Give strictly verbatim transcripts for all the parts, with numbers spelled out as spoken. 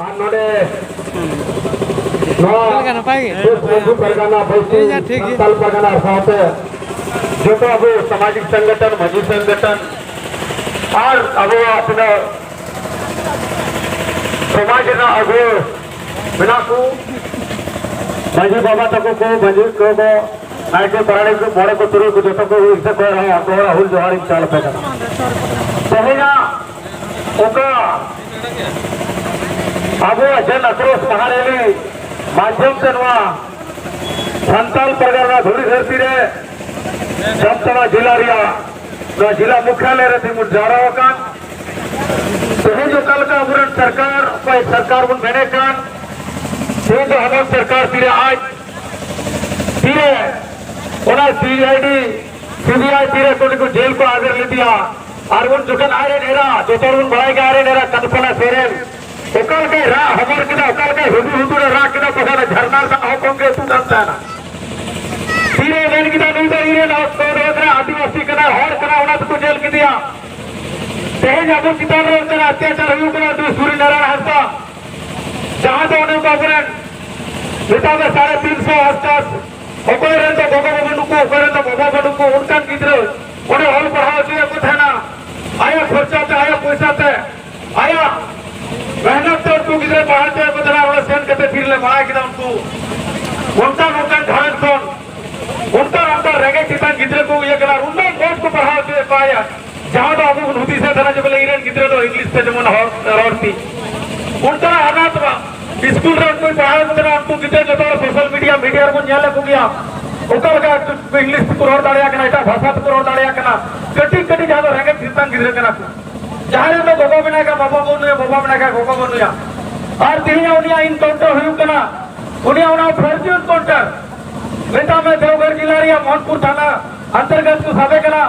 ᱟᱨ ᱱᱚᱰᱮ ᱱᱚᱣᱟ ᱪᱮᱫ ᱞᱮᱠᱟ, ᱱᱟᱯᱟᱭ ᱜᱮ? ᱯᱩᱥ ᱢᱟᱹᱡᱷᱤ ᱯᱟᱨᱜᱟᱱᱟ, ᱵᱟᱹᱭᱥᱤ ᱴᱷᱤᱠ ᱜᱮᱭᱟ, ᱴᱷᱤᱠ ᱜᱮᱭᱟ᱾ ᱥᱟᱱᱛᱟᱞ ᱯᱟᱨᱜᱟᱱᱟ ᱟᱨ ᱥᱟᱶᱛᱮ ᱡᱚᱛᱚ ᱟᱵᱚ ᱥᱟᱢᱟᱡᱤᱠ ᱥᱚᱝᱜᱚᱴᱷᱚᱱ, ᱢᱟᱹᱡᱷᱤ ᱥᱚᱝᱜᱚᱴᱷᱚᱱ ᱟᱨ ᱟᱵᱚᱣᱟᱜ ᱛᱤᱱᱟᱹᱜ ᱥᱚᱢᱟᱡᱽ ᱨᱮᱱᱟᱜ ᱟᱹᱜᱩ ᱢᱮᱱᱟᱜ ᱠᱚ, ᱢᱟᱹᱡᱷᱤ ᱵᱟᱵᱟ ᱛᱟᱠᱚ ᱠᱚ, ᱢᱟᱹᱡᱷᱤ ᱠᱚ ᱠᱚ, ᱱᱟᱭᱠᱮ ᱯᱟᱨᱟᱱᱤᱠ ᱠᱚ, ᱢᱚᱬᱮ ᱠᱚ ᱛᱩᱨᱩᱭ ᱠᱚ, ᱡᱚᱛᱚ ᱠᱚ ᱤᱧ ᱥᱮᱫ ᱠᱷᱚᱱ ᱦᱚᱸ ᱟᱛᱳ ᱦᱚᱲᱟᱜ ᱦᱩᱞ ᱡᱚᱦᱟᱨ ᱤᱧ ᱪᱟᱞ ᱟᱯᱮ ᱠᱟᱱᱟ᱾ ᱛᱮᱦᱮᱧᱟᱜ ᱚᱠᱟ ᱟᱵᱚᱣᱟᱜ ᱡᱚᱱ ᱟᱠᱨᱳᱥ ᱢᱟᱦᱟ ᱨᱮᱞᱤ ᱢᱟᱫᱽᱫᱷᱚᱢ ᱛᱮ ᱱᱚᱣᱟ ᱥᱟᱱᱛᱟᱞ ᱯᱟᱨᱜᱟᱱᱟ ᱫᱷᱩᱲᱤ ᱫᱷᱟᱹᱨᱛᱤ ᱨᱮ ᱡᱟᱢᱛᱟᱲᱟ ᱡᱮᱞᱟ ᱨᱮᱭᱟᱜ ᱱᱚᱣᱟ ᱡᱮᱞᱟ ᱢᱩᱠᱷᱭᱟᱞᱚᱭ ᱨᱮ ᱛᱮᱵᱚᱱ ᱡᱟᱣᱨᱟ ᱟᱠᱟᱱ, ᱛᱮᱦᱮᱧ ᱚᱠᱟ ᱞᱮᱠᱟ ᱟᱵᱚᱨᱮᱱ ᱥᱚᱨᱠᱟᱨ, ᱚᱠᱚᱭ ᱥᱚᱨᱠᱟᱨ ᱵᱚᱱ ᱢᱮᱱᱮᱫ ᱠᱟᱱ, ᱛᱮᱦᱮᱧ ᱫᱚ ᱦᱟᱢᱟᱞ ᱥᱚᱨᱠᱟᱨ ᱛᱤᱨᱮ ᱟᱡ, ᱛᱤᱨᱮ ᱚᱱᱟ ᱥᱤ ᱟᱭ ᱰᱤ, ᱥᱤ ᱵᱤ ᱟᱭ ᱛᱤᱨᱮ ᱩᱱᱤ ᱠᱚ ᱡᱮᱞ ᱠᱚ ᱟᱫᱮᱨ ᱞᱮᱫᱮᱭᱟ, ᱟᱨ ᱩᱱ ᱡᱚᱠᱷᱚᱱ ᱟᱡᱨᱮᱱ ᱮᱨᱟ, ᱡᱚᱛᱚ ᱦᱚᱲ ᱵᱚᱱ ᱵᱟᱲᱟᱭ ᱜᱮᱭᱟ ᱟᱡᱨᱮᱱ ᱮᱨᱟ ᱠᱟᱞᱯᱚᱱᱟ ᱥᱚᱨᱮᱱ ᱚᱠᱟ ᱞᱮᱠᱟᱭ ᱨᱟᱜ ᱦᱚᱢᱚᱨ ᱠᱮᱫᱟ, ᱚᱠᱟ ᱞᱮᱠᱟᱭ ᱦᱩᱰᱩᱨ ᱦᱩᱰᱩᱨ ᱮ ᱨᱟᱜ ᱠᱮᱫᱟ, ᱛᱚᱠᱷᱚᱱ ᱡᱷᱟᱨᱱᱟ ᱨᱮᱱᱟᱜ ᱦᱚᱸ ᱠᱚᱢ ᱜᱮ ᱟᱹᱛᱩᱜ ᱠᱟᱱ ᱛᱟᱦᱮᱱᱟ᱾ ᱛᱤᱨᱮ ᱢᱮᱱ ᱠᱮᱫᱟ ᱱᱩᱭ ᱫᱚ ᱤᱧᱨᱮᱱ ᱦᱚᱲ ᱠᱟᱱᱟ, ᱟᱹᱫᱤᱵᱟᱹᱥᱤ ᱠᱟᱱᱟᱭ, ᱦᱚᱲ ᱠᱟᱱᱟᱭ, ᱚᱱᱟ ᱛᱮᱠᱚ ᱡᱮᱞ ᱠᱮᱫᱮᱭᱟ᱾ ᱛᱮᱦᱮᱧ ᱟᱵᱚ ᱪᱮᱛᱟᱱ ᱨᱮ ᱚᱱᱠᱟᱱ ᱚᱛᱛᱟᱪᱟᱨ ᱦᱩᱭᱩᱜ ᱠᱟᱱᱟ, ᱫᱩ ᱥᱩᱨᱤ ᱱᱟᱨᱟᱭᱚᱱ ᱦᱟᱸᱥᱫᱟ, ᱡᱟᱦᱟᱸ ᱫᱚ ᱚᱱᱮ ᱚᱱᱠᱟ ᱟᱵᱚᱨᱮᱱ ᱢᱮᱛᱟᱜ ᱢᱮ ᱥᱟᱲᱮ ᱛᱤᱱ ᱥᱚ ᱟᱥᱯᱟᱥ ᱚᱠᱚᱭ ᱨᱮᱱ ᱫᱚ ᱜᱚᱜᱚ ᱵᱟᱹᱱᱩᱜ ᱠᱚ, ᱚᱠᱚᱭ ᱨᱮᱱ ᱫᱚ ᱵᱟᱵᱟ ᱵᱟᱹᱱᱩᱜ ᱠᱚ, ᱚᱱᱠᱟᱱ ᱜᱤᱫᱽᱨᱟᱹ ᱚᱸᱰᱮ ᱚᱞ ᱯᱟᱲᱦᱟᱣ ᱦᱚᱪᱚᱭᱮᱫ ᱠᱚ ᱛᱟᱦᱮᱱᱟ, ᱟᱭᱟᱜ ᱠᱷᱚᱨᱪᱟ ᱛᱮ, ᱟᱭᱟᱜ ᱯᱚᱭᱥᱟ ᱛᱮ, ᱟᱭᱟᱜ ᱢᱮᱦᱱᱚᱛ ᱛᱮ ᱩᱱᱠᱩ ᱜᱤᱫᱽᱨᱟᱹ ᱯᱟᱲᱦᱟᱣ ᱦᱚᱪᱚᱭᱮᱫ ᱠᱚ ᱛᱟᱦᱮᱱᱟ᱾ ᱚᱸᱰᱮ ᱥᱮᱱ ᱠᱟᱛᱮ ᱯᱷᱤᱨ ᱞᱮ ᱵᱟᱲᱟᱭ ᱠᱮᱫᱟ ᱩᱱᱠᱩ ᱚᱱᱠᱟᱱ ᱚᱱᱠᱟᱱ ᱜᱷᱟᱨᱚᱸᱡᱽ ᱠᱷᱚᱱ ᱚᱱᱠᱟᱱ ᱚᱱᱠᱟᱱ ᱨᱮᱸᱜᱮᱡ ᱪᱮᱛᱟᱱ ᱜᱤᱫᱽᱨᱟᱹ ᱠᱚ ᱤᱭᱟᱹ ᱠᱟᱱᱟ, ᱩᱱᱟᱹᱜ ᱢᱚᱡᱽ ᱠᱚ ᱯᱟᱲᱦᱟᱣ ᱦᱚᱪᱚᱭᱮᱫ ᱠᱚᱣᱟ᱾ ᱟᱭᱟᱜ ᱡᱟᱦᱟᱸ ᱫᱚ ᱟᱵᱚ ᱵᱚᱱ ᱦᱩᱫᱤᱥᱮᱫ ᱛᱟᱦᱮᱱᱟ ᱡᱮ ᱵᱚᱞᱮ ᱤᱧ ᱨᱮᱱ ᱜᱤᱫᱽᱨᱟᱹ ᱫᱚ ᱤᱝᱞᱤᱥ ᱛᱮ ᱡᱮᱢᱚᱱ ᱦᱚᱲ ᱨᱚᱲ ᱛᱤᱧ, ᱚᱱᱠᱟᱱᱟᱜ ᱟᱱᱟᱴ ᱵᱟᱝ᱾ ᱥᱠᱩᱞ ᱨᱮ ᱩᱱᱠᱩ ᱯᱟᱲᱦᱟᱣ ᱠᱚ ᱛᱟᱦᱮᱱᱟ, ᱩᱱᱠᱩ ᱜᱤᱫᱽᱨᱟᱹ ᱡᱚᱛᱚ ᱦᱚᱲ ᱥᱳᱥᱟᱞ ᱢᱤᱰᱤᱭᱟ, ᱢᱤᱰᱤᱭᱟ ᱨᱮᱵᱚᱱ ᱧᱮᱞᱮᱫ ᱠᱚᱜᱮᱭᱟ, ᱚᱠᱟ ᱞᱮᱠᱟ ᱤᱝᱞᱤᱥ ᱛᱮᱠᱚ ᱨᱚᱲ ᱫᱟᱲᱮᱭᱟᱜ ᱠᱟᱱᱟ, ᱮᱴᱟᱜ ᱵᱷᱟᱥᱟ ᱛᱮᱠᱚ ᱨᱚᱲ ᱫᱟᱲᱮᱭᱟᱜ ᱠᱟᱱᱟ᱾ ᱠᱟᱹᱴᱤᱡ ᱠᱟᱹᱴᱤᱡ ᱡᱟᱦᱟᱸ ᱫᱚ ᱨᱮᱸᱜᱮᱡ ᱪᱮᱛᱟᱱ ᱜᱤᱫᱽᱨᱟᱹ ᱠᱟᱱᱟ ᱠᱚ, ᱡᱟᱦᱟᱸᱭ ᱨᱮᱱ ᱫᱚ ᱜᱚᱜᱚ ᱢᱮᱱᱟᱭ ᱠᱷᱟᱱ ᱵᱟᱵᱟ ᱵᱟᱹᱱᱩᱭᱟ, ᱵᱟᱵᱟ ᱢᱮᱱᱟᱭ ᱠᱷᱟᱱ ᱜᱚᱜᱚ ᱵᱟᱹᱱᱩᱭᱟ᱾ ᱟᱨ ᱛᱮᱦᱮᱧ ᱩᱱᱤᱭᱟᱜ ᱤᱱᱠᱟᱣᱩᱱᱴᱟᱨ ᱦᱩᱭᱩᱜ ᱠᱟᱱᱟ, ᱩᱱᱤᱭᱟᱜ ᱚᱱᱟ ᱯᱷᱟᱹᱨᱡᱤ ᱤᱱᱠᱟᱣᱩᱱᱴᱟᱨ, ᱢᱮᱛᱟᱜ ᱢᱮ ᱫᱮᱣᱜᱷᱚᱨ ᱡᱮᱞᱟ ᱨᱮᱭᱟᱜ ᱢᱳᱦᱚᱱᱯᱩᱨ ᱛᱷᱟᱱᱟ ᱚᱱᱛᱚᱨᱜᱚᱛ ᱠᱚ ᱥᱟᱵᱮ ᱠᱟᱱᱟ᱾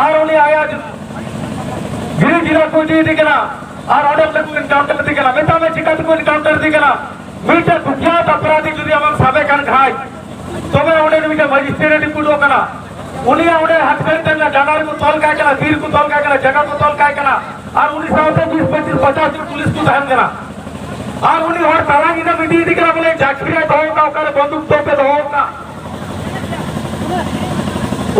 ᱟᱨ ᱩᱱᱤ ᱟᱭᱟᱜ ᱜᱤᱨᱤ ᱡᱮᱞᱟ ᱠᱚ ᱤᱫᱤᱭᱮᱫᱮ ᱠᱟᱱᱟ᱾ ᱟᱨ ᱚᱸᱰᱮ ᱚᱸᱰᱮ ᱠᱚ ᱤᱱᱠᱟᱣᱩᱱᱴᱟᱨ ᱤᱫᱤ ᱠᱟᱱᱟ᱾ ᱢᱮᱛᱟᱜ ᱢᱮ ᱪᱤᱠᱟ ᱛᱮᱠᱚ ᱤᱱᱠᱟᱣᱩᱱᱴᱟᱨ ᱤᱫᱤ ᱠᱟᱱᱟ? ᱢᱤᱫᱴᱮᱱ ᱠᱩᱠᱷᱭᱟᱛ ᱚᱯᱨᱟᱫᱷᱤ ᱡᱩᱫᱤ ᱟᱢᱮᱢ ᱥᱟᱵᱮ ᱠᱟᱱ ᱠᱷᱟᱡ, ᱛᱚᱵᱮ ᱚᱸᱰᱮ ᱢᱤᱫᱴᱮᱱ ᱢᱮᱡᱤᱥᱴᱨᱮᱴ ᱨᱤᱯᱳᱨᱴ ᱠᱟᱱᱟ᱾ ᱩᱱᱤᱭᱟᱜ ᱚᱸᱰᱮ ᱦᱟᱛ ᱯᱮᱱ ᱛᱮ ᱰᱟᱸᱰᱟ ᱨᱮᱠᱚ ᱛᱚᱞ ᱠᱟᱭ ᱠᱟᱱᱟ, ᱛᱤ ᱨᱮᱠᱚ ᱛᱚᱞ ᱠᱟᱭ ᱠᱟᱱᱟ, ᱡᱟᱸᱜᱟ ᱠᱚ ᱛᱚᱞ ᱠᱟᱭ ᱠᱟᱱᱟ, ᱟᱨ ᱩᱱᱤ ᱥᱟᱶᱛᱮ ᱵᱤᱥ ᱯᱚᱸᱪᱤᱥ ᱯᱚᱪᱟᱥ ᱡᱚᱱ ᱯᱩᱞᱤᱥ ᱠᱚ ᱛᱟᱦᱮᱱ ᱠᱟᱱᱟ᱾ ᱟᱨ ᱩᱱᱤ ᱦᱚᱲ ᱛᱟᱞᱟ ᱧᱤᱫᱟᱹ ᱢᱤᱫ ᱤᱫᱤ ᱠᱟᱱᱟ, ᱵᱚᱞᱮ ᱡᱟᱹᱠᱷᱤ ᱨᱮ ᱫᱚᱦᱚ ᱠᱟᱜ, ᱚᱠᱟᱨᱮ ᱵᱚᱱᱫᱩᱠ ᱛᱚᱯᱮ ᱫᱚᱦᱚ ᱠᱟᱜ,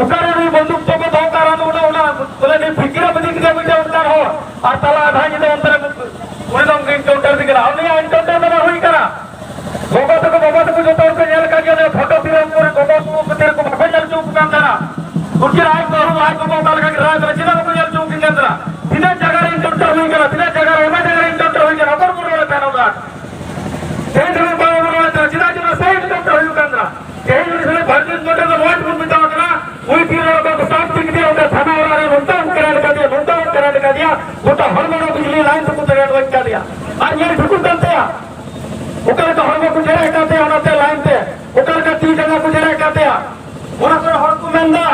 ᱚᱠᱟᱨᱮ ᱩᱱᱤ ᱵᱚᱱᱫᱩᱠ ᱛᱚᱯᱮ ᱫᱚᱦᱚ ᱠᱟᱜ, ᱚᱱᱟ, ᱚᱱᱟ, ᱵᱚᱞᱮ ᱱᱩᱭ ᱯᱷᱤᱠᱤᱨ ᱮ ᱵᱤᱫᱤ ᱠᱮᱫᱟ ᱢᱤᱫᱴᱮᱱ ᱚᱱᱠᱟᱱ ᱦᱚᱲ, ᱟᱨ ᱛᱟᱞᱟ ᱟᱫᱷᱟ ᱧᱤᱫᱟᱹ ᱚᱱᱛᱮ ᱨᱮ ᱩᱱᱤ ᱫᱚ encounter ᱤᱫᱤ ᱠᱟᱱᱟ, ᱩᱱᱤᱭᱟᱜ encounter ᱫᱚ ᱵᱟᱝ ᱦᱩᱭ ᱠᱟᱱᱟ᱾ ᱜᱚᱜᱚ ᱛᱟᱠᱚ, ᱵᱟᱵᱟ ᱛᱟᱠᱚ ᱡᱚᱛᱚ ᱦᱚᱲ ᱠᱚ ᱧᱮᱞ ᱟᱠᱟᱫ ᱜᱮᱭᱟ, ᱚᱱᱟ ᱯᱷᱳᱴᱳ ᱛᱤᱨᱮ ᱩᱱᱠᱩ ᱨᱮᱱ ᱜᱚᱜᱚ ᱠᱚ ᱛᱤᱨᱮ ᱠᱚ ᱵᱟᱠᱚ ᱧᱮᱞ ᱦᱚᱪᱚ ᱟᱠᱚ ᱠᱟᱱ ᱛᱟᱦᱮᱱᱟ᱾ ᱩᱱᱠᱤᱱ ᱟᱡ ᱵᱟᱹᱦᱩ, ᱟᱡ ᱜᱚᱜᱚ ᱚᱠᱟ ᱞᱮᱠᱟ ᱠᱤᱱ ᱨᱟᱜ ᱠᱟᱱᱟ, ᱪᱮᱫᱟᱜ ᱵᱟᱠᱚ ᱧᱮᱞ ᱦᱚᱪᱚ ᱟᱹᱠᱤᱱ ᱠᱟᱱ ᱛᱟᱦᱮᱱᱟ? ᱛᱤᱱᱟᱹᱜ ᱡᱟᱭᱜᱟ ᱨᱮ encounter ᱦᱩᱭ ᱠᱟᱱᱟ, ᱛᱤᱱᱟᱹᱜ ᱡᱟᱭᱜᱟ ᱨᱮ, ᱟᱭᱢᱟ ᱡᱟᱭᱜᱟ ᱨᱮ encounter ᱦᱩᱭ ᱠᱟᱱᱟ, ᱚᱠᱚᱭ ᱠᱚ ᱨᱚᱲᱮᱫ ᱛᱟᱦᱮᱱᱟ ᱩᱱᱟᱹᱜ ᱟᱸᱴ? ᱛᱮᱦᱮᱧ ᱫᱷᱟᱹᱵᱤᱡ ᱵᱟᱵᱚᱱ ᱨᱚᱲᱮᱫ ᱛᱟᱦᱮᱱᱟ, ᱪᱮᱫᱟᱜ ᱡᱮ ᱚᱱᱟ ᱥᱟᱹᱦᱤ encounter ᱦᱩᱭᱩᱜ ᱠᱟᱱ ᱛᱟᱦᱮᱱᱟ? ᱛᱮᱦᱮᱧ ᱩᱱᱤ ᱥᱟᱞᱟᱜ ᱵᱷᱟᱨᱚᱛᱤᱭᱚ ᱡᱚᱱᱚᱛᱟ ᱫᱚ ᱱᱚᱣᱟ ᱜᱮᱵᱚᱱ ᱢᱮᱛᱟᱣ ᱠᱟᱱᱟ, ᱩᱱᱤ ᱛᱤᱨᱮ ᱚᱠᱚᱭ ᱠᱚ ᱥᱟᱵ ᱤᱫᱤ ᱠᱮᱫᱮᱭᱟ, ᱚᱱᱠᱟ ᱛᱷᱟᱱᱟ ᱚᱲᱟᱜ ᱨᱮ ᱱᱚᱝᱠᱟ ᱠᱚ ᱠᱮᱨᱮᱰ ᱠᱟᱫᱮᱭᱟ, ᱱᱚᱝᱠᱟ ᱠᱚ ᱠᱮᱨᱮᱰ ᱠᱟᱫᱮᱭᱟ, ᱜᱚᱴᱟ ᱦᱚᱲᱢᱚ ᱨᱮ ᱵᱤᱡᱽᱞᱤ line ᱛᱮᱠᱚ ᱠᱮᱨᱮᱰ ᱜᱚᱡ ᱠᱟᱫᱮᱭᱟ᱾ ᱟᱨ ᱧᱮᱞ ᱴᱷᱤᱠᱚᱜ ᱠᱟᱱ ᱛᱟᱭᱟ, ᱚᱠᱟ ᱞᱮᱠᱟ ᱦᱚᱲᱢᱚ ᱠᱚ ᱡᱮᱨᱮᱫ ᱠᱟᱫ ᱛᱟᱭᱟ, ᱚᱱᱟᱛᱮ line ᱛᱮ, ᱚᱠᱟ ᱞᱮᱠᱟ ᱛᱤ ᱡᱟᱸᱜᱟ ᱠᱚ ᱡᱮᱨᱮᱫ ᱠᱟᱫ ᱛᱟᱭᱟ᱾ ᱚᱱᱟ ᱠᱚᱨᱮ ᱦᱚᱲ ᱠᱚ ᱢᱮᱱᱫᱟ,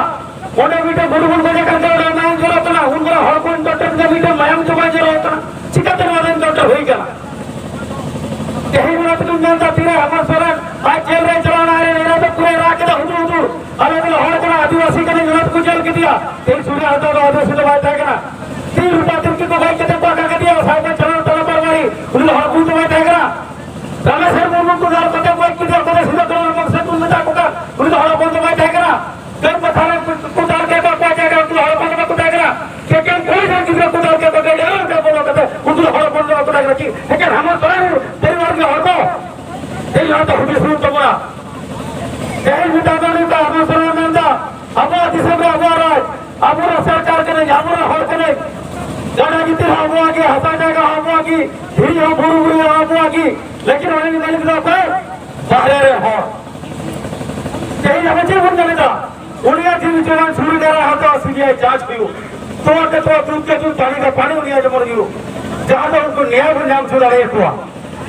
ᱚᱸᱰᱮ ᱢᱤᱫᱴᱮᱱ ᱜᱩᱰᱩ ᱵᱚᱱ ᱜᱚᱡᱮ ᱠᱟᱱ ᱛᱟᱭᱟ, ᱚᱸᱰᱮ ᱢᱟᱭᱟᱢ ᱡᱚᱨᱚᱜ ᱠᱟᱱᱟ, ᱩᱱ ᱠᱚᱨᱮ ᱦᱚᱲ ᱠᱚ entertain ᱫᱟ, ᱢᱤᱫᱴᱮᱱ ᱢᱟᱭᱟᱢ ᱪᱚ ᱵᱟᱭ ᱡᱚᱨᱚᱜ ᱠᱟᱱᱟ, ᱪᱤᱠᱟᱛᱮ ᱱᱚᱣᱟ ᱫᱚ entertain ᱦᱩᱭ ᱠᱟᱱᱟ? ᱛᱮᱦᱮᱧ ᱚᱱᱟ ᱛᱮᱠᱚ ᱢᱮᱱᱫᱟ, ᱛᱤᱨᱮ ᱦᱮᱢᱚᱱᱛ ᱥᱚᱨᱮᱱ ᱟᱡ ᱡᱮᱞ ᱨᱮ ᱪᱟᱞᱟᱣ ᱮᱱᱟ, ᱟᱨ ᱮᱱᱟ ᱫᱚ ᱯᱩᱨᱟᱹ ᱨᱟᱜ ᱠᱮᱫᱟ, ᱦᱩᱫᱩᱲ ᱦᱩᱫᱩᱲ, ᱟᱞᱮ ᱫᱚ ᱦᱚᱲ ᱠᱟᱱᱟ, ᱟᱹᱫᱤᱵᱟᱹᱥᱤ ᱠᱟᱱᱟ, ᱚᱱᱟ ᱛᱮᱠᱚ ᱡᱮᱞ ᱠᱮᱫᱮᱭᱟ᱾ ᱛᱮᱦᱮᱧ ᱥᱩᱨᱭᱟ ᱦᱟᱸᱥᱫᱟ ᱫᱚ ᱟᱹᱫᱤᱵᱟᱹᱥᱤ ᱫᱚ ᱵᱟᱭ ᱛᱟᱦᱮᱸ ᱠᱟᱱᱟ᱾ ᱛᱤᱱ ᱨᱩᱯᱟ ᱛᱤᱨᱠᱤ ᱠᱚ ᱜᱚᱡ ᱠᱟᱛᱮ ᱠᱚ ᱟᱠᱟ ᱠᱮᱫᱮᱭᱟ, ᱥᱟᱦᱮᱵ ᱪᱟᱞᱟᱣ ᱛᱟᱞᱟ ᱯᱟᱨᱣᱟᱨᱤ, ᱩᱱᱤ ᱫᱚ ᱦᱚᱲ ᱠᱚ ᱫᱚ ᱵᱟᱭ ᱛᱟᱦᱮᱸ ᱠᱟᱱᱟ᱾ ᱨᱟᱢᱮᱥᱣᱚᱨ ᱢᱩᱨᱢᱩ ᱠᱚ ᱫᱟᱞ ᱠᱟᱛᱮ ᱜᱚᱡ ᱠᱮᱫᱮᱭᱟ, ᱚᱠᱚᱭ ᱫᱚ ᱥᱤᱫᱩ ᱠᱟᱹᱱᱦᱩ ᱢᱚᱠᱥᱮᱫ ᱵᱚᱱ ᱢᱮᱛᱟ ᱠᱚ ᱠᱟᱱ, ᱩᱱᱤ ᱫᱚ ᱦᱚᱲ ᱦᱚᱯᱚᱱ ᱫᱚ ᱵᱟᱭ ᱛᱟᱦᱮᱸ ᱠᱟᱱᱟ᱾ ᱠᱟᱹᱨ ᱯᱟᱛᱷᱟᱨ ᱨᱮ ᱠᱚ ᱫᱟᱞ ᱠᱮᱫ ᱠᱚᱣᱟ, ᱚᱠᱚᱭ ᱡᱟᱭᱜᱟ ᱩᱱᱠᱩ ᱫᱚ ᱦᱚᱲ ᱦᱚᱯᱚᱱ ᱫᱚ ᱵᱟᱠᱚ ᱛᱟᱦᱮᱸ ᱠᱟᱱᱟ᱾ ᱮᱠᱮᱱ ᱠᱩᱲᱤ ᱨᱮᱱ ᱜᱤᱫᱽᱨᱟᱹ ᱠᱚ ᱫᱟᱞ ᱠᱮᱫ ᱠᱚᱣᱟ, ᱰᱟᱹᱝᱨᱤ ᱞᱮᱠᱟ ᱵᱚᱞᱚ ᱠᱟᱛᱮ, ᱩᱱᱠᱩ ᱫᱚ ᱦᱚᱲ ᱦᱚᱯᱚᱱ ᱫᱚ ᱵᱟᱠᱚ ᱛᱟᱦᱮᱸ ᱠᱟᱱᱟ᱾ ᱪᱮᱫ ᱮᱠᱮᱱ ᱦᱮᱢᱚᱱᱛ ᱥᱚᱨᱮᱱ ᱯᱚᱨᱤᱵᱟᱨ ᱜᱮ ᱦᱚᱲ ᱠᱚ? ᱛᱮᱦᱮᱧ ᱦᱚᱲ ᱫᱚ ᱦᱩᱫᱤᱥ ᱦᱩᱭᱩᱜ ᱛᱟᱵᱚᱱᱟ᱾ ᱛᱮᱦᱮᱧ ᱢᱮᱛᱟ ᱠᱚ ᱦᱩᱭᱩᱜ ᱛᱟᱵᱚᱱᱟ, ᱦᱮᱢᱚᱱᱛ ᱥᱚᱨᱮᱱ ᱢᱮᱱᱫᱟ, ᱟᱵᱚᱣᱟᱜ ᱫᱤᱥᱚᱢ ᱨᱮ ᱟᱵᱚᱣᱟᱜ ᱨᱟᱡᱽ, ᱟᱵᱚᱨᱮᱱ ᱥᱚᱨᱠᱟᱨ ᱠᱟᱹᱱᱟᱹᱧ, ᱟᱵᱚᱨᱮᱱ ᱦᱚᱲ ᱠᱟᱹᱱᱟᱹᱧ, ᱜᱟᱰᱟ ᱜᱤᱛᱤᱞ ᱦᱚᱸ ᱟᱵᱚᱣᱟᱜ ᱜᱮ, ᱦᱟᱥᱟ ᱡᱟᱭᱜᱟ ᱦᱚᱸ ᱟᱵᱚᱣᱟᱜ ᱜᱮ, ᱫᱷᱤᱨᱤ ᱦᱚᱸ ᱵᱩᱨᱩ ᱵᱩᱨᱩ ᱦᱚᱸ ᱟᱵᱚᱣᱟᱜ ᱜᱮ, ᱞᱮᱠᱤᱱ ᱚᱱᱮ ᱢᱮᱱ ᱠᱮᱫᱟ ᱚᱠᱚᱭ? ᱵᱟᱦᱨᱮ ᱨᱮ ᱦᱚᱲ᱾ ᱛᱮᱦᱮᱧ ᱟᱵᱚ ᱪᱮᱫ ᱵᱚᱱ ᱧᱮᱞ ᱮᱫᱟ? ᱩᱱᱤᱭᱟᱜ ᱡᱤᱣᱤ ᱡᱚᱢᱟᱱ ᱥᱩᱨ ᱨᱮ ᱦᱟᱛᱟᱣᱟ, CBI ᱡᱟᱸᱪ ᱦᱩᱭᱩᱜ, ᱛᱚᱣᱟ ᱛᱮ ᱛᱚᱣᱟ, ᱫᱩᱫᱷ ᱛᱮ ᱫᱩᱫᱷ, ᱯᱟᱱᱤ ᱛᱮ ᱯᱟᱱᱤ ᱩᱱᱤᱭᱟᱜ ᱡᱮᱢᱚᱱ ᱦᱩᱭᱩᱜ, ᱡᱟᱦᱟᱸ ᱫᱚ ᱩᱱᱠᱩ ᱱᱮᱭᱟᱭ ᱵᱚᱱ ᱧᱟᱢ ᱦᱚᱪᱚ ᱫᱟᱲᱮᱭᱟᱠᱚᱣᱟ᱾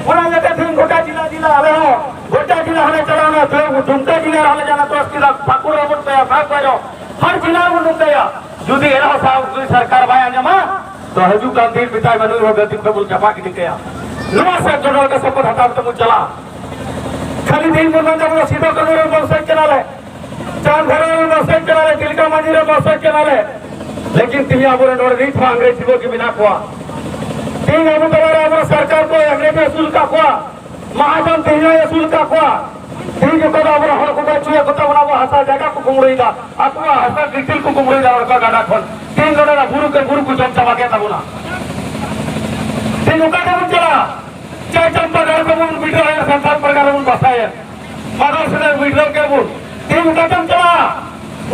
ᱚᱱᱟ ᱤᱭᱟᱹᱛᱮ ᱛᱮᱦᱮᱧ ᱜᱚᱴᱟ ᱡᱤᱞᱟ ᱡᱤᱞᱟ ᱟᱞᱮ ᱦᱚᱸ ᱜᱚᱴᱟ ᱡᱤᱞᱟ ᱦᱚᱸᱞᱮ ᱪᱟᱞᱟᱣᱱᱟ, ᱛᱚ ᱫᱩᱢᱠᱟ ᱡᱤᱞᱟ ᱨᱮᱦᱚᱸ ᱞᱮ ᱪᱟᱞᱟᱣᱱᱟ, ᱛᱚ ᱥᱤᱫᱟ ᱯᱟᱹᱠᱩᱲ ᱨᱮᱦᱚᱸ ᱵᱚᱱ ᱠᱟᱭᱟ, ᱥᱟᱵ ᱵᱟᱭᱨᱚ ᱦᱟᱨ ᱡᱤᱞᱟ ᱨᱮᱵᱚᱱ ᱱᱚᱝᱠᱟᱭᱟ᱾ ᱡᱩᱫᱤ ᱮᱱᱦᱚᱸ ᱥᱟᱶ ᱡᱩᱫᱤ ᱥᱚᱨᱠᱟᱨ ᱵᱟᱭ ᱟᱸᱡᱚᱢᱟ, ᱛᱚ ᱦᱤᱡᱩᱜ ᱠᱟᱱ ᱫᱤᱱ ᱢᱮᱛᱟᱭ ᱢᱮ, ᱱᱩᱭ ᱦᱚᱸ ᱜᱟᱹᱫᱤ ᱠᱷᱚᱱ ᱵᱚᱱ ᱪᱟᱯᱟ ᱜᱤᱰᱤ ᱠᱟᱭᱟ᱾ ᱱᱚᱣᱟ ᱥᱮᱫ ᱡᱚᱱᱚᱜ ᱨᱮ ᱥᱚᱯᱚᱫ ᱦᱟᱛᱟᱣ ᱠᱟᱛᱮ ᱵᱚᱱ ᱪᱟᱞᱟᱜᱼᱟ᱾ ᱠᱷᱟᱹᱞᱤ ᱛᱮᱦᱮᱧ ᱵᱚᱱ ᱢᱮᱱᱫᱟ, ᱵᱚᱱ ᱥᱤᱫᱩ ᱠᱟᱹᱱᱦᱩ ᱨᱮᱱ ᱵᱚᱝᱥᱚᱡᱽ ᱠᱟᱱᱟᱞᱮ, ᱪᱟᱸᱫᱽ ᱵᱷᱟᱭᱨᱚ ᱨᱮᱱ ᱵᱚᱝᱥᱚᱡᱽ ᱠᱟᱱᱟᱞᱮ, ᱛᱤᱞᱠᱟ ᱢᱟᱹᱡᱷᱤ ᱨᱮᱱ ᱵᱚᱝᱥᱚᱡᱽ ᱠᱟᱱᱟᱞᱮ, ᱞᱮᱠᱤᱱ ᱛᱮᱦᱮᱧ ᱟᱵᱚᱨᱮᱱ ᱱᱚᱰᱮ ᱱᱤᱛ ᱦᱚᱸ ᱤᱝᱨᱮᱡᱽ ᱥᱤᱵᱟᱹ ᱜᱮ ᱢᱮᱱᱟᱜ ᱠᱚᱣᱟ᱾ ᱛᱮᱦᱮᱧ ᱟᱵᱚ ᱛᱟᱞᱟᱨᱮ ᱟᱵᱚ ᱥᱚᱨᱠᱟᱨ ᱠᱚ ᱮᱢᱞᱮ ᱟᱹᱥᱩᱞ ᱟᱠᱟᱫ ᱠᱚᱣᱟ, ᱢᱟᱦᱟᱡᱚᱱ ᱛᱮᱦᱮᱧ ᱦᱚᱸᱭ ᱟᱹᱥᱩᱞ ᱟᱠᱟᱫ ᱠᱚᱣᱟ᱾ ᱛᱮᱦᱮᱧ ᱚᱠᱟ ᱫᱚ ᱟᱵᱚᱨᱮᱱ ᱦᱚᱲ ᱠᱚᱠᱚ ᱟᱹᱪᱩᱭᱮᱫ ᱠᱚ ᱛᱟᱵᱚᱱᱟ, ᱟᱵᱚᱣᱟᱜ ᱦᱟᱥᱟ ᱡᱟᱭᱜᱟ ᱠᱚ ᱠᱩᱢᱵᱽᱲᱩᱭᱮᱫᱟ, ᱟᱠᱚᱣᱟᱜ ᱦᱟᱥᱟ ᱜᱤᱛᱤᱞ ᱠᱚ ᱠᱩᱢᱵᱽᱲᱩᱭᱮᱫᱟ ᱚᱱᱠᱟ ᱜᱟᱰᱟ ᱠᱷᱚᱱ᱾ ᱛᱮᱦᱮᱧ ᱱᱚᱰᱮᱱᱟᱜ ᱵᱩᱨᱩ ᱠᱚ, ᱵᱩᱨᱩ ᱠᱚ ᱡᱚᱢ ᱪᱟᱵᱟ ᱠᱮᱫ ᱛᱟᱵᱚᱱᱟ᱾ ᱛᱮᱦᱮᱧ ᱚᱠᱟ ᱛᱮᱵᱚᱱ ᱪᱟᱞᱟᱜᱼᱟ? ᱪᱟᱭ ᱪᱟᱢᱯᱟ ᱜᱟᱲ ᱠᱚᱵᱚᱱ ᱵᱤᱰᱟᱹᱣᱮᱫ, ᱥᱟᱱᱛᱟᱲ ᱯᱟᱨᱜᱟᱱᱟ ᱨᱮᱵᱚᱱ ᱵᱟᱥᱟᱭᱮᱫ, ᱢᱟᱫᱟᱨ ᱥᱮᱫ ᱵᱤᱰᱟᱹᱣ ᱠᱮᱫ ᱵᱚᱱ᱾ ᱛᱮᱦᱮᱧ ᱚᱠᱟ ᱛᱮᱢ ᱪᱟᱞᱟᱜᱼᱟ?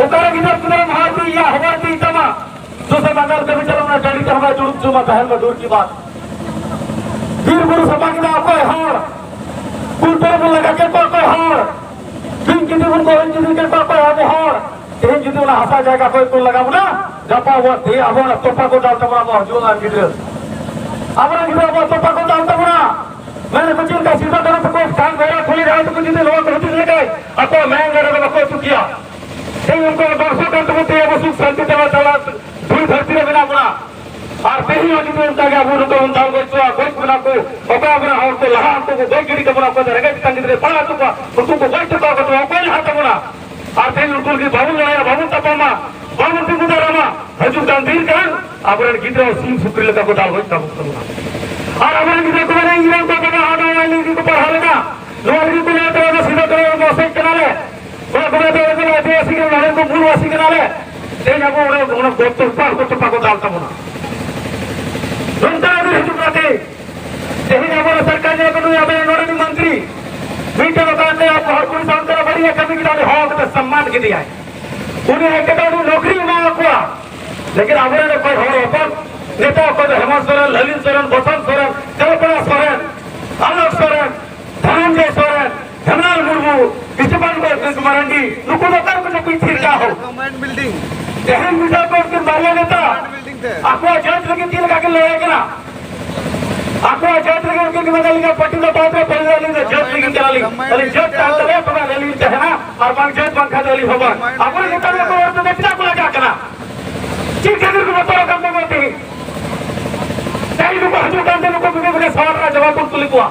ᱚᱠᱟᱨᱮ ᱜᱤᱫᱟᱹᱨ ᱯᱤᱫᱟᱹᱨ ᱢᱟᱦᱟᱨ ᱛᱤ ᱤᱭᱟ ᱦᱚᱵᱟᱨ ᱛᱤ ᱛᱟᱢᱟ? ᱫᱩᱥᱨᱟ ᱵᱟᱡᱟᱨ ᱠᱟᱹᱢᱤ ᱪᱟᱞᱟᱣ ᱚᱱᱟ ᱰᱟᱹᱰᱤ ᱛᱮᱦᱚᱸ ᱵᱟᱭ ᱫᱩᱲᱩᱵ ᱦᱚᱪᱚ ᱟᱢᱟ, ᱛᱟᱦᱮᱱ ᱢᱟ ᱫᱩᱨ ᱠᱤ ᱵᱟᱛ᱾ ᱵᱤᱨ ᱵᱩᱨᱩ ᱥᱟᱯᱷᱟ ᱠᱮᱫᱟ ᱚᱠᱚᱭ ᱦᱚᱲ? ᱠᱩᱞ ᱛᱚᱨᱚᱯ ᱵᱚᱱ ᱞᱟᱜᱟ ᱠᱮᱫ ᱠᱚᱣᱟ ᱚᱠᱚᱭ ᱦᱚᱲ? ᱵᱤᱧ ᱠᱤᱫᱤ ᱵᱚᱱ ᱜᱚᱡ ᱠᱤᱫᱤ ᱠᱮᱫ ᱠᱚᱣᱟ ᱚᱠᱚᱭ ᱟᱵᱚ ᱦᱚᱲ? ᱛᱮᱦᱮᱧ ᱡᱩᱫᱤ ᱚᱱᱟ ᱦᱟᱥᱟ ᱡᱟᱭᱜᱟ ᱠᱷᱚᱡ ᱠᱚ ᱞᱟᱜᱟ ᱵᱚᱱᱟ, ᱜᱟᱯᱟ ᱟᱵᱚᱣᱟᱜ ᱛᱮ ᱟᱵᱚ ᱚᱱᱟ ᱛᱚᱯᱟ ᱠᱚ ᱫᱟᱞ ᱛᱟᱵᱚᱱᱟ, ᱟᱵᱚ ᱦᱤᱡᱩᱜ ᱠᱟᱱ ᱜᱤᱫᱽᱨᱟᱹ᱾ ᱟᱵᱚᱨᱮᱱ ᱜᱤᱫᱽᱨᱟᱹ ᱟᱵᱚᱣᱟᱜ ᱛᱚᱯᱟ ᱠᱚ ᱫᱟᱞ ᱛᱟᱵᱚᱱᱟ᱾ ᱢᱮᱱ ᱟᱠᱚ ᱪᱮᱫ ᱞᱮᱠᱟ ᱥᱤᱫᱩ ᱠᱟᱹᱱᱦᱩ ᱛᱟᱠᱚ ᱴᱟᱝ ᱜᱚᱭᱨᱟ ᱠᱷᱚᱱ ᱮᱦᱚᱵ ᱛᱮᱠᱚ ᱡᱩᱫᱤ ᱱᱚᱣᱟ ᱠᱚ ᱦᱩᱫᱤᱥ ᱞᱮᱠᱷᱟᱡ ᱟᱠᱚᱣᱟᱜ ᱢᱟᱭᱟᱝ ᱜᱟᱰᱟ ᱫᱚ ᱵᱟᱠᱚ ᱟᱹᱛᱩ ᱠᱮᱭᱟ᱾ ᱛᱮᱦᱮᱧ ᱩᱱᱠᱩᱣᱟᱜ ᱵᱚᱝᱥᱚ ᱠᱟᱱ ᱛᱟᱵᱚᱱ ᱛᱮ ᱟᱵᱚ ᱥᱩᱠ ᱥᱟᱱᱛᱤ ᱛᱮ ᱛᱟᱞᱟ ᱫᱷᱩᱲᱤ ᱫᱷᱟᱹᱨᱛᱤ ᱨᱮ ᱢᱮᱱᱟᱜ ᱵᱚᱱᱟ᱾ ᱟᱨ ᱛᱮᱦᱮᱧ ᱦᱚᱸ ᱡᱩᱫᱤ ᱚᱱᱠᱟ ᱜᱮ ᱟᱵᱚ ᱱᱚᱝᱠᱟ ᱵᱚᱱ ᱫᱟᱞ ᱜᱚᱡ ᱠᱚᱣᱟ, ᱜᱚᱡ ᱵᱚᱱᱟ ᱠᱚ, ᱚᱠᱟ ᱟᱵᱚᱨᱮᱱ ᱦᱚᱲ ᱠᱚ ᱞᱟᱦᱟ ᱩᱱᱠᱩ ᱠᱚ ᱜᱚᱡ ᱜᱤᱰᱤ ᱠᱟᱵᱚᱱᱟ, ᱚᱠᱚᱭ ᱫᱚ ᱨᱮᱸᱜᱮᱡ ᱛᱮᱛᱟᱝ ᱜᱤᱫᱽᱨᱟᱹ ᱯᱟᱲᱦᱟᱣ ᱦᱚᱪᱚ ᱠᱚᱣᱟ, ᱩᱱᱠᱩ ᱠᱚ ᱜᱚᱡ ᱦᱚᱪᱚ ᱠᱚᱣᱟ, ᱚᱠᱚᱭ ᱞᱟᱦᱟ ᱛᱟᱵᱚᱱᱟ? ᱟᱨ ᱛᱮᱦᱮᱧ ᱩᱱᱠᱩ ᱞᱟᱹᱜᱤᱫ ᱵᱟᱵᱚᱱ ᱞᱟᱹᱲᱦᱟᱹᱭᱟ, ᱵᱟᱵᱚᱱ ᱛᱟᱯᱟᱢᱟ, ᱵᱟᱵᱚᱱ ᱛᱤᱸᱜᱩ ᱫᱟᱨᱟᱢᱟ, ᱦᱤᱡᱩᱜ ᱠᱟᱱ ᱫᱤᱱ ᱠᱷᱟᱱ ᱟᱵᱚᱨᱮᱱ ᱜᱤᱫᱽᱨᱟᱹ ᱥᱤᱢ ᱥᱩᱠᱨᱤ ᱞᱮᱠᱟ ᱠᱚ ᱫᱟᱞ ᱜᱚᱡ ᱠᱟᱵᱚᱱ ᱛᱟᱵᱚᱱᱟ᱾ ᱟᱨ ᱟᱵᱚᱨᱮᱱ ᱜᱤᱫᱽᱨᱟᱹ ᱠᱚ ᱢᱮᱱᱟ, "ᱤᱧ ᱨᱮᱱ ᱠᱚ ᱵᱟᱵᱟ ᱟᱫᱚ ᱱᱚᱣᱟ ᱞᱟᱹᱜᱤᱫ ᱠᱚ ᱯᱟᱲᱦᱟᱣ ᱞᱮᱱᱟ, ᱱᱚᱣᱟ ᱞᱟᱹᱜᱤᱫ ᱠᱚ ᱞᱟᱹᱭ ᱛᱟᱵᱚᱱᱟ, ᱥᱤᱫᱷᱟᱹ ᱛᱮ ᱢᱚᱥᱮᱡ ᱠᱟᱱᱟᱞᱮ, ᱚᱱᱟ ᱠᱚ ᱢᱮᱱᱟ ᱟᱹᱫᱤᱵᱟᱹᱥᱤ ᱠᱟᱱᱟ, ᱱᱚᱰᱮ ᱠᱚ ᱢᱩᱞᱵᱟᱥᱤ ᱠᱟᱱᱟᱞᱮ᱾" ᱛᱮᱦᱮᱧ ᱟᱵᱚ ᱚᱱᱟ, ᱚᱱᱟ ᱜᱚᱛᱚ ᱯᱟᱨ ᱜᱚᱛᱚ ᱯᱟᱠᱚ ᱫᱟᱞ ᱛᱟᱵᱚᱱᱟ᱾ ᱱᱚᱝᱠᱟ ᱟᱹᱰᱤ ᱦᱤᱡᱩᱜ ᱠᱟᱱᱟ ᱛᱮᱦᱮᱧ᱾ ᱛᱮᱦᱮᱧ ᱟᱵᱚ ᱥᱚᱨᱠᱟᱨ ᱧᱮᱞ ᱠᱟᱛᱮ ᱟᱵᱚ ᱱᱚᱰᱮ ᱨᱤᱱᱤᱡ ᱢᱚᱱᱛᱨᱤ ᱢᱤᱫᱴᱮᱱ ᱚᱠᱟᱛᱮ ᱟᱵᱚ ᱦᱚᱲ ᱠᱩᱲᱤ ᱥᱟᱶᱛᱮ ᱵᱟᱹᱲᱤᱡ ᱮ ᱠᱟᱹᱢᱤ ᱠᱮᱫᱟ, ᱩᱱᱤ ᱦᱚᱦᱚ ᱠᱟᱛᱮ ᱥᱚᱢᱢᱟᱱ ᱠᱮᱫᱮᱭᱟᱭ᱾ ᱩᱱᱤ ᱦᱮᱡ ᱠᱟᱛᱮ ᱩᱱᱤ ᱱᱚᱠᱨᱤ ᱮᱢᱟ ᱠᱚᱣᱟ᱾ ᱞᱮᱠᱤᱱ ᱟᱵᱚᱨᱮᱱ ᱚᱠᱚᱭ ᱦᱚᱲ ᱦᱚᱯᱚᱱ ᱱᱮᱛᱟ, ᱚᱠᱚᱭ ᱫᱚ ᱦᱮᱢᱚᱱᱛ ᱥᱚᱨᱮᱱ, ᱞᱟᱞᱤᱱ ᱥᱚᱨᱮᱱ, ᱵᱚᱥᱚᱱᱛ ᱥᱚᱨᱮᱱ, ᱠᱚᱞᱯᱚᱱᱟ ᱥᱚᱨᱮᱱ, ᱟᱞᱳᱠ ᱥᱚᱨᱮᱱ, ᱫᱷᱚᱱᱚᱱᱡᱚᱭ ᱥᱚᱨᱮᱱ, ᱦᱮᱢᱞᱟᱞ ᱢᱩᱨᱢᱩ, ᱵᱤᱥᱩᱵᱟᱱ ᱢᱟᱨᱟᱱᱰᱤ, ᱱᱩᱠᱩ ᱫᱚ ᱚᱠᱟ ᱨᱮᱠᱚ ᱪᱟᱹᱠᱨᱤ ᱛᱷᱤᱨ ᱠᱟᱜ ᱦᱚᱸ? Government building. ᱛᱮᱦᱮᱧ ᱵᱩᱡᱷᱟᱹᱣ ᱠᱚ ᱩᱱᱠᱤᱱ ᱵᱟᱨᱭᱟ ᱱᱮᱛᱟ ᱜᱚᱵᱷᱚᱨᱱᱢᱮᱱᱴ ᱵᱤᱞᱰᱤᱝ ᱛᱮ᱾ ᱟᱠᱚᱣᱟᱜ ᱡᱟᱹᱛ ᱞᱟᱹᱜᱤᱫ ᱪᱮᱫ ᱞᱮᱠᱟ ᱠᱤᱱ ᱞᱟᱹᱲᱦᱟᱹᱭ ᱠᱟᱱᱟ, ᱟᱠᱚᱣᱟᱜ ᱡᱟᱹᱛ ᱞᱟᱹᱜᱤᱫ ᱩᱱᱠᱤᱱ ᱠᱤᱱ ᱢᱮᱱᱫᱟ, "ᱟᱹᱞᱤᱧ ᱫᱚ ᱯᱟᱹᱴᱤ ᱫᱚ ᱵᱟᱝ ᱠᱟᱱᱟ, ᱯᱟᱹᱴᱤ ᱫᱚ ᱟᱹᱞᱤᱧ ᱫᱚ ᱡᱟᱹᱛ ᱞᱟᱹᱜᱤᱫ ᱠᱟᱱᱟᱞᱤᱧ, ᱟᱹᱞᱤᱧ ᱡᱟᱹᱛ ᱛᱟᱦᱮᱱ ᱛᱟᱞᱮᱭᱟ ᱛᱚᱵᱮ ᱟᱹᱞᱤᱧ ᱞᱤᱧ ᱛᱟᱦᱮᱱᱟ, ᱟᱨ ᱵᱟᱝ ᱡᱟᱹᱛ ᱵᱟᱝᱠᱷᱟᱱ ᱫᱚ ᱟᱹᱞᱤᱧ ᱦᱚᱸ ᱵᱟᱝ᱾" ᱟᱵᱚᱨᱮᱱ ᱱᱮᱛᱟ ᱱᱩᱠᱩ ᱦᱚᱲ ᱫᱚ ᱪᱮᱫᱟᱜ ᱠᱚ ᱞᱟᱡᱟᱜ ᱠᱟᱱᱟ? ᱪᱮᱫ ᱠᱷᱟᱹᱛᱤᱨ ᱠᱚ ᱵᱚᱛᱚᱨᱚᱜ ᱠᱟᱱ ᱛᱟᱵᱚᱱᱟ ᱛᱮᱦᱮᱧ? ᱛᱮᱦᱮᱧ ᱱᱩᱠᱩ ᱦᱤᱡᱩᱜ ᱠᱟᱱ ᱛᱮ ᱱᱩᱠᱩ ᱵᱤᱵᱷᱤᱱᱱᱚ ᱥᱟᱣᱟᱞ ᱨᱮᱱᱟᱜ ᱡᱚᱵᱟᱵ ᱵᱚᱱ ᱠᱩᱞᱤ ᱠᱚᱣᱟ᱾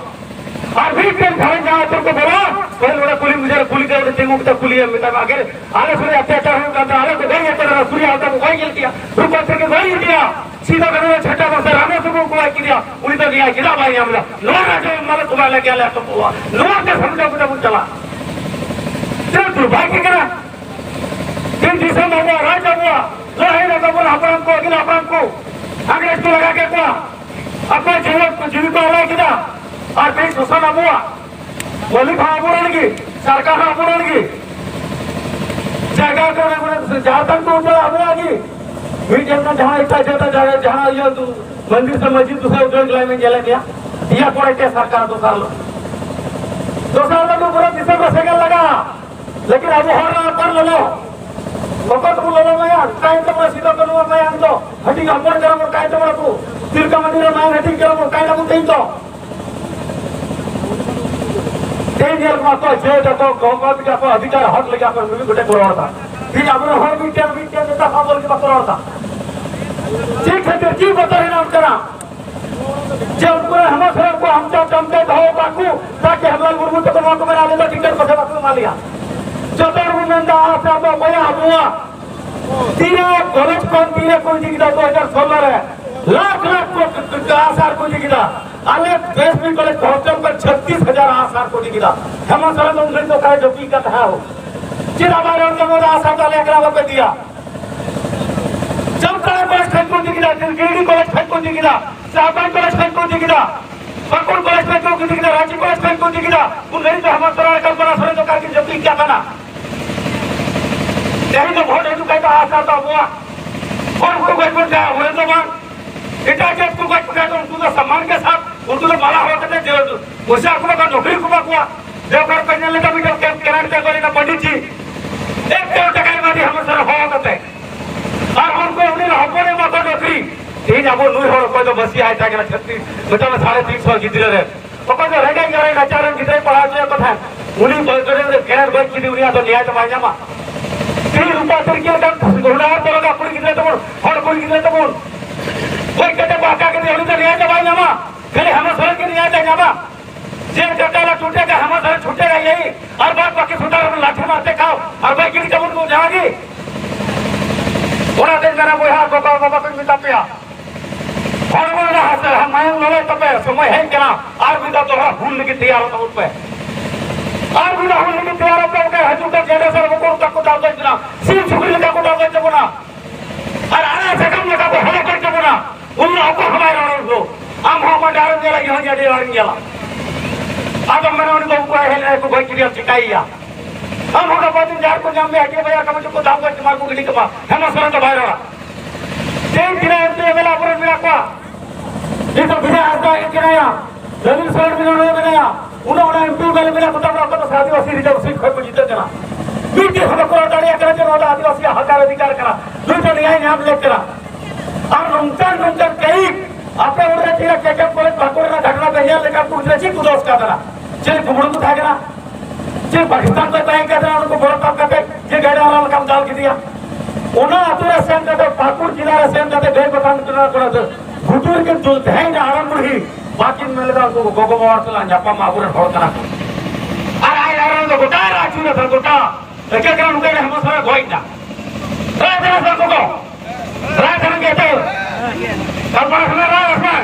ᱟᱨ ᱢᱤᱫᱴᱮᱱ ᱜᱷᱟᱨᱚᱸᱡᱽ ᱡᱟᱦᱟᱸ ᱟᱹᱛᱩ ᱨᱮᱠᱚ ᱵᱚᱞᱚᱜᱼᱟ, ᱯᱟᱹᱦᱤᱞ ᱚᱲᱟᱜ ᱠᱩᱞᱦᱤ ᱢᱩᱪᱟᱹᱫ ᱨᱮ ᱠᱩᱞᱤ ᱠᱮᱫᱟ, ᱚᱸᱰᱮ ᱛᱤᱸᱜᱩ ᱠᱟᱛᱮ ᱠᱩᱞᱤᱭᱮᱢ ᱢᱮᱛᱟᱭ ᱢᱟ, ᱟᱜᱮ ᱟᱞᱮ ᱥᱚᱸᱜᱮ ᱚᱛᱛᱟᱪᱟᱨ ᱦᱩᱭᱩᱜ ᱠᱟᱱ ᱛᱟᱦᱮᱸ, ᱟᱞᱮ ᱠᱚ ᱜᱚᱡ ᱮᱫ ᱞᱮᱭᱟ, ᱨᱩᱯᱟᱛᱮ ᱠᱚ ᱜᱚᱡ ᱮᱫ ᱞᱮᱭᱟ, ᱥᱤᱫᱩ ᱠᱟᱹᱱᱦᱩ ᱪᱷᱟᱹᱴᱭᱟᱹᱨ ᱵᱚᱨᱥᱟ ᱨᱟᱢ ᱥᱩᱵᱩ ᱠᱚ ᱜᱚᱡ ᱠᱮᱫᱮᱭᱟ, ᱩᱱᱤ ᱫᱚ ᱱᱮᱭᱟᱭ ᱪᱮᱫᱟᱜ ᱵᱟᱭ ᱧᱟᱢ ᱮᱫᱟ? ᱱᱚᱣᱟ ᱨᱮᱱᱟᱜ ᱡᱚᱵᱟᱵ ᱮᱢ ᱞᱟᱹᱜᱤᱫ ᱟᱞᱮ ᱟᱹᱛᱩ ᱠᱚ, ᱱᱚᱣᱟ ᱛᱮ ᱥᱟᱢᱴᱟᱣ ᱠᱟᱛᱮ ᱵᱚᱱ ᱪᱟᱞᱟᱜᱼᱟ᱾ ᱪᱮᱫ ᱫᱩᱨᱵᱷᱟᱜᱭᱚ ᱠᱟᱱᱟ? ᱛᱤᱱ ᱫᱤᱥᱚᱢ ᱟᱵᱚᱣᱟᱜ, ᱨᱟᱡᱽ ᱟᱵᱚᱣᱟᱜ, ᱞᱟᱹᱲᱦᱟᱹᱭ ᱨᱮ ᱛᱟᱵᱚᱱ ᱦᱟᱯᱲᱟᱢ ᱠᱚ, ᱟᱹᱜᱤᱞ ᱦᱟᱯᱲᱟᱢ ᱠᱚ, ᱤᱝᱨᱮᱡᱽ ᱠᱚ ᱞᱟᱜᱟ ᱠᱮᱫ ᱠᱚᱣᱟ, ᱟᱠᱚᱣᱟᱜ ᱡᱤᱣᱤ, ᱡᱤᱣᱤ ᱠᱚ ᱟᱞᱟᱭ ᱠᱮᱫᱟ, ᱟᱨ ᱛᱮᱦᱮᱧ ᱥᱚᱥᱟᱱ ᱟᱵᱚᱣᱟᱜ, ᱢᱟᱹᱞᱤᱠ ᱦᱚᱸ ᱟᱵᱚ ᱨᱮᱱ ᱜᱮ, ᱥᱚᱨᱠᱟᱨ ᱦᱚᱸ ᱟᱵᱚ ᱨᱮᱱ ᱜᱮ, ᱡᱟᱭᱜᱟ ᱠᱚ ᱨᱮ ᱡᱷᱟᱲᱠᱷᱚᱸᱰ ᱠᱚ ᱩᱡᱟᱹᱲᱟ ᱟᱵᱚᱣᱟᱜ ᱜᱮ, ᱢᱤᱫᱴᱮᱱ ᱡᱟᱦᱟᱸ ᱮᱴᱟᱜ ᱡᱟᱹᱛ ᱡᱟᱦᱟᱸ ᱤᱭᱟᱹ ᱢᱚᱱᱫᱤᱨ ᱥᱮ ᱢᱚᱥᱡᱤᱫ ᱫᱩᱥᱨᱟ ᱩᱡᱟᱹᱲ ᱜᱮᱞᱟᱭ ᱢᱮ ᱧᱮᱞᱮᱫ ᱜᱮᱭᱟ, ᱤᱭᱟᱹ ᱯᱚᱨᱮ ᱛᱮ ᱥᱚᱨᱠᱟᱨ ᱫᱚᱥᱟᱨ ᱦᱤᱞᱳᱜ, ᱫᱚᱥᱟᱨ ᱦᱤᱞᱳᱜ ᱫᱚ ᱯᱩᱨᱟᱹ ᱫᱤᱥᱚᱢ ᱨᱮ ᱥᱮᱸᱜᱮᱞ ᱞᱟᱜᱟᱜᱼᱟ᱾ ᱞᱮᱠᱤᱱ ᱟᱵᱚ ᱦᱚᱲ ᱨᱮᱱ ᱟᱯᱟᱱ ᱞᱚᱞᱚ᱾ ᱚᱠᱚᱭ ᱛᱮᱵᱚᱱ ᱞᱚᱞᱚ ᱢᱟᱭᱟ? ᱚᱠᱟᱭ ᱛᱟᱵᱚᱱᱟ ᱥᱤᱫᱩ ᱠᱟᱹᱱᱦᱩ ᱢᱟᱭᱟᱢ ᱫᱚ? ᱦᱟᱹᱴᱤᱧ ᱦᱚᱯᱚᱱ ᱠᱟᱱᱟ ᱵᱚᱱ, ᱚᱠᱟᱭ ᱛᱟᱵᱚᱱᱟ ᱠᱚ? ᱛᱤᱞᱠᱟᱹ ᱢᱟᱹᱡᱷᱤ ᱨᱮ ᱢᱟᱭᱟᱢ ᱦᱟᱹᱴᱤᱧ ᱠᱟᱱᱟ ᱵᱚᱱ, ᱚᱠᱟᱭ ᱛᱟᱵᱚᱱ ᱛᱮᱦᱮᱧ ᱫᱚ? ᱛᱮᱦᱮᱧ ᱧᱮᱞ ᱠᱚᱢᱟ ᱠᱚ, ᱡᱮ ᱡᱚᱛᱚ ᱜᱚ-, ᱜᱚ ᱛᱟᱠᱚ ᱟᱠᱚ ᱚᱫᱷᱤᱠᱟᱨ ᱦᱚᱠ ᱞᱟᱹᱜᱤᱫ ᱟᱠᱚ ᱢᱤᱢᱤᱫ ᱜᱚᱴᱮᱡ ᱠᱚ ᱨᱚᱲ ᱮᱫᱟ᱾ ᱛᱮᱦᱮᱧ ᱟᱵᱚᱨᱮᱱ ᱦᱚᱲ ᱢᱤᱫᱴᱮᱱ, ᱢᱤᱫᱴᱮᱱ ᱱᱮᱛᱟ ᱥᱟᱵ ᱞᱟᱹᱜᱤᱫ ᱵᱟᱠᱚ ᱨᱚᱲ ᱮᱫᱟ᱾ ᱪᱮᱫ ᱠᱷᱟᱹᱛᱤᱨ, ᱪᱮᱫ ᱵᱚᱛᱚᱨ ᱦᱮᱱᱟᱜ ᱚᱱᱠᱟᱱᱟᱜ? ᱡᱮ ᱩᱱᱠᱩ ᱨᱮᱱ ᱦᱮᱢᱟᱞ ᱥᱚᱨᱮᱱ ᱠᱚ ᱦᱟᱢᱴᱟᱣ ᱴᱟᱢᱴᱟᱣ ᱫᱚᱦᱚ ᱟᱠᱟᱫ ᱠᱚ, ᱛᱟᱠᱤ ᱦᱮᱢᱞᱟᱞ ᱢᱩᱨᱢᱩ ᱛᱟᱠᱚ ᱱᱚᱣᱟ ᱠᱚ ᱢᱮᱱᱟ, "ᱟᱞᱮ ᱫᱚ ᱴᱤᱠᱤᱴ ᱯᱚᱭᱥᱟ ᱵᱟᱠᱚ ᱮᱢᱟ ᱞᱮᱭᱟ᱾" ᱡᱚᱛᱚ ᱦᱚᱲ ᱵᱚᱱ ᱢᱮᱱᱫᱟ, "ᱟᱥᱟ ᱫᱚ ᱚᱠᱚᱭᱟᱜ? ᱟᱵᱚᱣᱟᱜ?" ᱛᱤᱱᱟᱹᱜ ᱠᱚᱞᱮᱡᱽ ᱠᱷᱚᱱ ᱛᱤᱱᱟᱹᱜ ᱠᱚ ᱤᱫᱤ ᱠᱮᱫᱟ ᱫᱩ ᱦᱟᱡᱟᱨ ᱥᱳᱞᱳ ᱨᱮ? ᱞᱟᱠᱷ ᱞᱟᱠᱷ ᱠᱚ ᱟᱥᱟᱨ ᱠᱚ ᱤᱫᱤ ᱠᱮᱫᱟ᱾ ᱟᱞᱮ ᱵᱮᱥ ᱢᱤᱫ ᱠᱚᱞᱮᱡᱽ ᱦᱳᱥᱴᱮᱞ ᱠᱷᱚᱱ ᱪᱷᱟᱵᱵᱤᱥ ᱦᱟᱡᱟᱨ ᱟᱥᱟᱨ ᱠᱚ ᱤᱫᱤ ᱠᱮᱫᱟ᱾ ᱦᱮᱢᱟᱞ ᱥᱚᱨᱮᱱ ᱫᱚ ᱩᱱ ᱜᱷᱟᱹᱲᱤᱡ ᱫᱚ ᱚᱠᱟᱨᱮ ᱡᱚᱯᱤ ᱠᱟᱱ ᱛᱟᱦᱮᱸ ᱦᱚᱸ? ᱪᱮᱫᱟᱜ ᱵᱟᱭ ᱨᱚᱲ ᱠᱮᱫᱟ? ᱟᱥᱟᱨ ᱫᱚ ᱟᱞᱮ ᱮᱠᱞᱟ ᱵᱟᱯᱮ ᱤᱫᱤᱭᱟ᱾ ᱡᱟᱢᱛᱟᱲᱟ ᱠᱚᱞᱮᱡᱽ ᱠᱷᱚᱱ ᱠᱚ ᱤᱫᱤ ᱠᱮᱫᱟ, ᱜᱤᱨᱤᱰᱤ ᱠᱚᱞᱮᱡᱽ ᱠᱷᱚᱱ ᱠᱚ ᱤᱫᱤ ᱠᱮᱫᱟ, ᱥᱟᱦᱟᱵᱟᱱ ᱠᱚᱞᱮᱡᱽ ᱠᱷᱚᱱ ᱠᱚ ᱤᱫᱤ ᱠᱮᱫᱟ, ᱯᱟᱹᱠᱩᱲ ᱠᱚᱞᱮᱡᱽ ᱠᱷᱚᱱ ᱠᱚ ᱤᱫᱤ ᱠᱮᱫᱟ, ᱨᱟᱸᱪᱤ ᱠᱚᱞᱮᱡᱽ ᱠᱷᱚᱱ ᱠᱚ ᱤᱫᱤ ᱠᱮᱫᱟ᱾ ᱩᱱ ᱜᱷᱟᱹᱲᱤᱡ ᱫᱚ ᱦᱮᱢᱟᱞ ᱥᱚᱨᱮᱱ ᱟᱨ ᱠᱚᱞᱯᱚᱱᱟ ᱥᱚᱨᱮᱱ ᱫᱚ ᱚᱠᱟ ᱨᱮᱠᱤᱱ ᱡᱚᱯᱤ ᱠᱟᱜ ᱠᱟᱱᱟ? ᱛᱮᱦᱮᱧ ᱫᱚ ᱵᱷᱳᱴ ᱦᱤᱡᱩᱜ ᱠᱷᱟᱡ ᱫᱚ ᱟᱥᱟ ᱫᱚ ᱟᱵᱚᱣᱟᱜ᱾ ᱦᱚᱲ ᱠᱚ ᱜᱚᱡ ᱵᱚᱱ ᱪᱟᱞᱟᱜᱼᱟ, ᱦᱚᱲ ᱫᱚ ᱵᱟᱝ᱾ ᱮᱴᱟᱜ ᱡᱟᱹᱛ ᱠᱚ ᱜᱚᱡ ᱠᱚ ᱠᱷᱟᱡ ᱫᱚ ᱩᱱᱠᱩ ᱫᱚ ᱥᱚᱢᱢᱟᱱ ᱠᱮ ᱥᱟᱛᱷ, ᱩᱱᱠᱩ ᱫᱚ ᱢᱟᱞᱟ ᱦᱚᱨᱚᱜ ᱠᱟᱛᱮ ᱡᱮ ᱯᱚᱭᱥᱟ ᱠᱚ ᱵᱟᱠᱚ ᱱᱚᱠᱨᱤ ᱠᱚ ᱮᱢᱟ ᱠᱚᱣᱟ᱾ ᱡᱮ ᱚᱠᱟ ᱨᱮᱯᱮ ᱧᱮᱞ ᱞᱮᱫᱟ ᱢᱤᱫᱴᱮᱱ ᱠᱮ-, ᱠᱮᱱᱟᱰᱟ ᱛᱮ ᱜᱚᱡ ᱮᱱᱟ ᱯᱚᱱᱰᱤᱛ ᱡᱤ? ᱮᱠ ᱠᱨᱳᱲ ᱴᱟᱠᱟᱭ ᱮᱢᱟ ᱫᱮᱭᱟ ᱦᱮᱢᱟᱞ ᱥᱚᱨᱮᱱ ᱦᱚᱦᱚ ᱠᱟᱛᱮ᱾ ᱟᱨ ᱩᱱᱠᱩ ᱩᱱᱤ ᱦᱚᱯᱚᱱ ᱮᱢᱟ ᱠᱚ ᱱᱚᱠᱨᱤ᱾ ᱛᱮᱦᱮᱧ ᱟᱵᱚ ᱱᱩᱭ ᱦᱚᱲ ᱚᱠᱚᱭ ᱫᱚ ᱵᱟᱹᱥᱤ ᱦᱟᱭ ᱛᱟᱦᱮᱸ ᱠᱟᱱᱟ, ᱪᱷᱟᱹᱛᱤᱥ, ᱢᱮᱛᱟᱜ ᱢᱮ ᱥᱟᱲᱮ ᱛᱤᱱ ᱥᱚ ᱜᱤᱫᱽᱨᱟᱹ ᱨᱮ᱾ ᱚᱠᱚᱭ ᱫᱚ ᱨᱮᱸᱜᱮᱡ ᱜᱷᱟᱨᱚᱸᱡᱽ ᱱᱟᱪᱟᱨ ᱨᱮᱱ ᱜᱤᱫᱽᱨᱟᱹᱭ ᱯᱟᱲᱦᱟᱣ ᱦᱚᱪᱚᱭᱮᱫ ᱠᱚ ᱛᱟᱦᱮᱸᱫ, ᱩᱱᱤ ᱵᱟᱹᱭ ᱵᱟᱹᱭ ᱛᱮ ᱜᱚᱡ ᱠᱮᱫᱮ, ᱩᱱᱤᱭᱟᱜ ᱫᱚ ᱱᱮᱭᱟᱭ ᱫᱚ ᱵᱟᱭ ᱧᱟᱢᱟ᱾ ᱛᱤᱦᱤᱧ ᱨᱩᱯᱟ ᱛᱤᱨᱠᱤ ᱞᱮᱠᱟᱱ ᱜᱩᱱᱰᱟᱦᱟᱨ ᱫᱚᱨᱚᱜᱟ ᱠᱩᱲᱤ ᱜᱤᱫᱽᱨᱟᱹ ᱛᱟᱵᱚᱱ, ᱦᱚᱲ ᱠᱩᱲᱤ ᱜᱤᱫᱽᱨᱟᱹ ᱛᱟᱵᱚᱱ ᱜᱚᱡ ᱠᱟᱛᱮ ᱠᱚ ᱟᱠᱟ ᱠᱮᱫᱮᱭᱟ, ᱩᱱᱤ ᱫᱚ ᱱᱮᱭᱟᱭ ᱫᱚ ᱵᱟᱭ ᱧᱟᱢᱟ᱾ ᱠᱷᱟᱹᱞᱤ ᱦᱮᱢᱟᱞ ᱥᱚᱨᱮᱱ ᱜᱮ ᱱᱮᱭᱟᱭ ᱫᱚᱭ ᱧᱟᱢᱟ᱾ ᱡᱮ ᱠᱟᱴᱟ ᱞᱟ ᱴᱩᱴᱮ ᱜᱟ ᱦᱟᱢᱟ ᱥᱟᱨᱮ ᱪᱷᱩᱴᱮ ᱜᱟ ᱭᱮᱭ, ᱟᱨ ᱵᱟᱫ ᱵᱟᱠᱤ ᱥᱩᱛᱟ ᱨᱮ ᱞᱟᱴᱷᱤ ᱢᱟᱨᱛᱮ ᱠᱷᱟᱣ, ᱟᱨ ᱵᱟᱭ ᱜᱤᱰᱤ ᱛᱟᱵᱚᱱ ᱠᱚ ᱡᱟᱦᱟᱸ ᱜᱮ᱾ ᱚᱱᱟ ᱛᱮᱧ ᱢᱮᱱᱟ ᱵᱚᱭᱦᱟ, ᱜᱚᱜᱚ ᱵᱟᱵᱟ ᱠᱚᱧ ᱢᱮᱛᱟ ᱯᱮᱭᱟ, ᱦᱚᱲᱢᱚ ᱨᱮᱱᱟᱜ ᱦᱟᱥᱟ, ᱢᱟᱭᱟᱝ ᱞᱚᱞᱚᱭ ᱛᱟᱯᱮ, ᱥᱚᱢᱚᱭ ᱦᱮᱡ ᱠᱟᱱᱟ, ᱟᱨ ᱢᱤᱫ ᱫᱷᱟᱣ ᱫᱚᱦᱲᱟ ᱦᱩᱞ ᱞᱟᱹᱜᱤᱫ ᱛᱮᱭᱟᱨᱚᱜ ᱛᱟᱵᱚᱱ ᱯᱮ᱾ ᱟᱨ ᱢᱤᱫ ᱫᱷᱟᱣ ᱦᱩᱞ ᱞᱟᱹᱜᱤᱫ ᱛᱮᱭᱟᱨᱚᱜ ᱯᱮ, ᱚᱠᱚᱭ ᱦᱤᱡᱩᱜ ᱠᱟᱱ generation ᱨᱮ ᱵᱚᱠᱚ ᱛᱟᱠᱚ ᱫᱟᱞ ᱜᱚᱡ ᱵᱚᱱᱟ, ᱥᱤᱢ ᱥᱩᱠᱨᱤ ᱞᱮᱠᱟ ᱠᱚ ᱫᱟᱞ ᱜᱚᱡ ᱛᱟᱵᱚᱱᱟ᱾ ᱟᱨ ᱟᱲᱟᱜ ᱥᱟᱠᱟᱢ ᱞᱮᱠᱟ ᱠᱚ ᱦᱚᱞᱚ ᱠᱚ ᱛᱟᱵᱚᱱᱟ, ᱩᱱ ᱚᱠᱚᱭ ᱦᱚᱸ ᱵᱟᱭ ᱨᱚᱲ ᱩᱱᱠᱩ᱾ ᱟᱢ ᱦᱚᱸ ᱟᱢᱟᱜ ᱰᱟᱦᱟᱨᱮᱢ ᱧᱮᱞᱟ, ᱤᱧ ᱦᱚᱸ ᱤᱧᱟᱹᱜ ᱰᱟᱦᱟᱨᱤᱧ ᱧᱮᱞᱟ᱾ ᱟᱫᱚᱢ ᱢᱮᱱᱟ, "ᱩᱱᱤ ᱵᱟᱹᱵᱩ ᱠᱚᱲᱟᱭ ᱦᱮᱡ ᱞᱮᱱᱟ, ᱠᱚ ᱜᱚᱡ ᱠᱮᱫᱮᱭᱟ, ᱪᱤᱠᱟᱹᱭᱮᱭᱟ?" ᱟᱢ ᱦᱚᱸ ᱜᱟᱯᱟ ᱫᱤᱱ ᱡᱟᱦᱟᱸ ᱨᱮᱠᱚ ᱧᱟᱢ ᱢᱮᱭᱟ, ᱦᱟᱹᱴᱭᱟᱹ ᱵᱟᱡᱟᱨ ᱠᱟᱹᱢᱤ ᱪᱚ ᱠᱚ ᱫᱟᱞ ᱜᱚᱡ ᱠᱮᱢᱟ, ᱠᱚ ᱜᱤᱰᱤ ᱠᱟᱢᱟ, ᱦᱮᱢᱚᱱ ᱥᱚᱨᱮᱱ ᱫᱚ ᱵᱟᱭ ᱨᱚᱲᱟ᱾ ᱛᱮᱦᱮᱧ ᱛᱤᱱᱟᱹᱜ M P M L A ᱟᱵᱚᱨᱮᱱ ᱢᱮᱱᱟᱜ ᱠᱚᱣᱟ, ᱱᱤᱛᱚᱜ ᱵᱤᱡᱚᱭ ᱦᱟᱸᱥᱫᱟ ᱦᱮᱡ ᱠᱟᱱᱟᱭᱟ, ᱨᱚᱵᱤᱱ ᱥᱚᱨᱮᱱ ᱢᱮᱱᱟᱭᱟ, ᱱᱚᱰᱮ ᱢᱮᱱᱟᱭᱟ, ᱩᱱᱟᱹᱜ ᱚᱱᱟ M P M L A ᱢᱮᱱᱟᱜ ᱠᱚ ᱛᱟᱵᱚᱱᱟ, ᱚᱠᱚᱭ ᱫᱚ ᱥᱮ ᱟᱹᱫᱤᱵᱟᱹᱥᱤ reserve seat ᱠᱷᱚᱱ ᱠᱚ ᱡᱤᱛᱟᱹᱜ ᱠᱟᱱᱟ᱾ ᱢᱤᱫᱴᱤᱡ ᱦᱚᱸ ᱵᱟᱠᱚ ᱨᱚᱲ ᱫᱟᱲᱮᱭᱟᱜ ᱠᱟᱱᱟ ᱡᱮ ᱱᱚᱣᱟ ᱫᱚ ᱟᱹᱫᱤᱵᱟᱹᱥᱤᱭᱟᱜ ᱦᱚᱠ ᱟᱨ ᱚᱫᱷᱤᱠᱟᱨ ᱠᱟᱱᱟ, ᱱᱩᱭ ᱫᱚ ᱱᱮᱭᱟᱭ ᱧᱟᱢ ᱞᱮᱫ ᱠᱟᱱᱟ᱾ ᱟᱨ ᱱᱚᱝᱠᱟᱱ ᱱᱚᱝᱠᱟᱱ ᱠᱟᱹᱭᱤᱠ, ᱟᱯᱮ ᱚᱸᱰᱮ ᱛᱤᱱᱟᱹᱜ ᱠᱮᱠᱮᱢ ᱠᱚᱞᱮᱡᱽ ᱯᱟᱹᱠᱩᱲ ᱨᱮᱱᱟᱜ ᱜᱷᱟᱴᱱᱟ ᱯᱮ ᱧᱮᱞ ᱞᱮᱠᱷᱟᱱ ᱠᱩᱲᱤ ᱜᱤᱫᱽᱨᱟᱹ ᱪᱮᱫ ᱠᱚ ᱫᱚᱥ ᱠᱟᱫᱟ? ᱪᱮᱫ ᱠᱩᱢᱵᱽᱲᱩ ᱠᱚ ᱛᱟᱦᱮᱸ ᱠᱟᱱᱟ? ᱪᱮᱫ ᱯᱟᱠᱤᱥᱛᱟᱱ ᱠᱷᱚᱱ ᱛᱟᱦᱮᱸ ᱠᱟᱱᱟ? ᱩᱱᱠᱩ ᱵᱚᱲᱚ ᱠᱟᱢ ᱠᱟᱛᱮ ᱡᱮ ᱜᱟᱹᱭ ᱰᱟᱝᱨᱟ ᱞᱮᱠᱟᱢ ᱫᱟᱞ ᱠᱮᱫᱮᱭᱟ? ᱚᱱᱟ ᱟᱹᱛᱩ ᱨᱮ ᱥᱮᱱ ᱠᱟᱛᱮ, ᱯᱟᱹᱠᱩᱲ ᱡᱮᱞᱟ ᱨᱮ ᱥᱮᱱ ᱠᱟᱛᱮ ᱜᱟᱹᱭ ᱵᱟᱠᱷᱟᱱ ᱠᱚᱨᱮ ᱫᱚ ᱵᱷᱩᱴᱩ ᱨᱮᱠᱤᱱ ᱫᱩᱞ ᱛᱟᱦᱮᱸᱭᱮᱱᱟ ᱦᱟᱲᱟᱢ ᱵᱩᱲᱦᱤ᱾ ᱵᱟᱹᱠᱤᱱ ᱢᱮᱱ ᱞᱮᱫᱟ, ᱩᱱᱠᱩ ᱜᱚᱜᱚ ᱵᱟᱵᱟ ᱥᱟᱞᱟᱜ ᱧᱟᱯᱟᱢ ᱟᱵᱚᱨᱮᱱ ᱦᱚᱲ ᱠᱟᱱᱟ ᱠᱚ᱾ ᱟᱨ ᱟᱡ ᱟᱭᱳ ᱫᱚ ᱜᱚᱴᱟ ᱨᱟᱡᱽ ᱨᱮ ᱜᱚᱴᱟ ᱮᱠᱮ ᱠᱟᱱᱟ, ᱱᱚᱝᱠᱟ ᱜᱮ ᱦᱮᱢᱚ ᱥᱚᱨᱮᱱ ᱜᱚᱡ ᱮᱱᱟ᱾ ᱨᱟᱡᱽ ᱨᱮ ᱥᱟᱵ ᱠᱚ᱾ ᱨᱟᱡᱽ ᱨᱮ ᱜᱮ ᱛᱟᱹᱣ᱾ ᱠᱚᱞᱯᱚᱱᱟ ᱥᱚᱨᱮᱱ ᱨᱟᱡᱽ ᱨᱮ᱾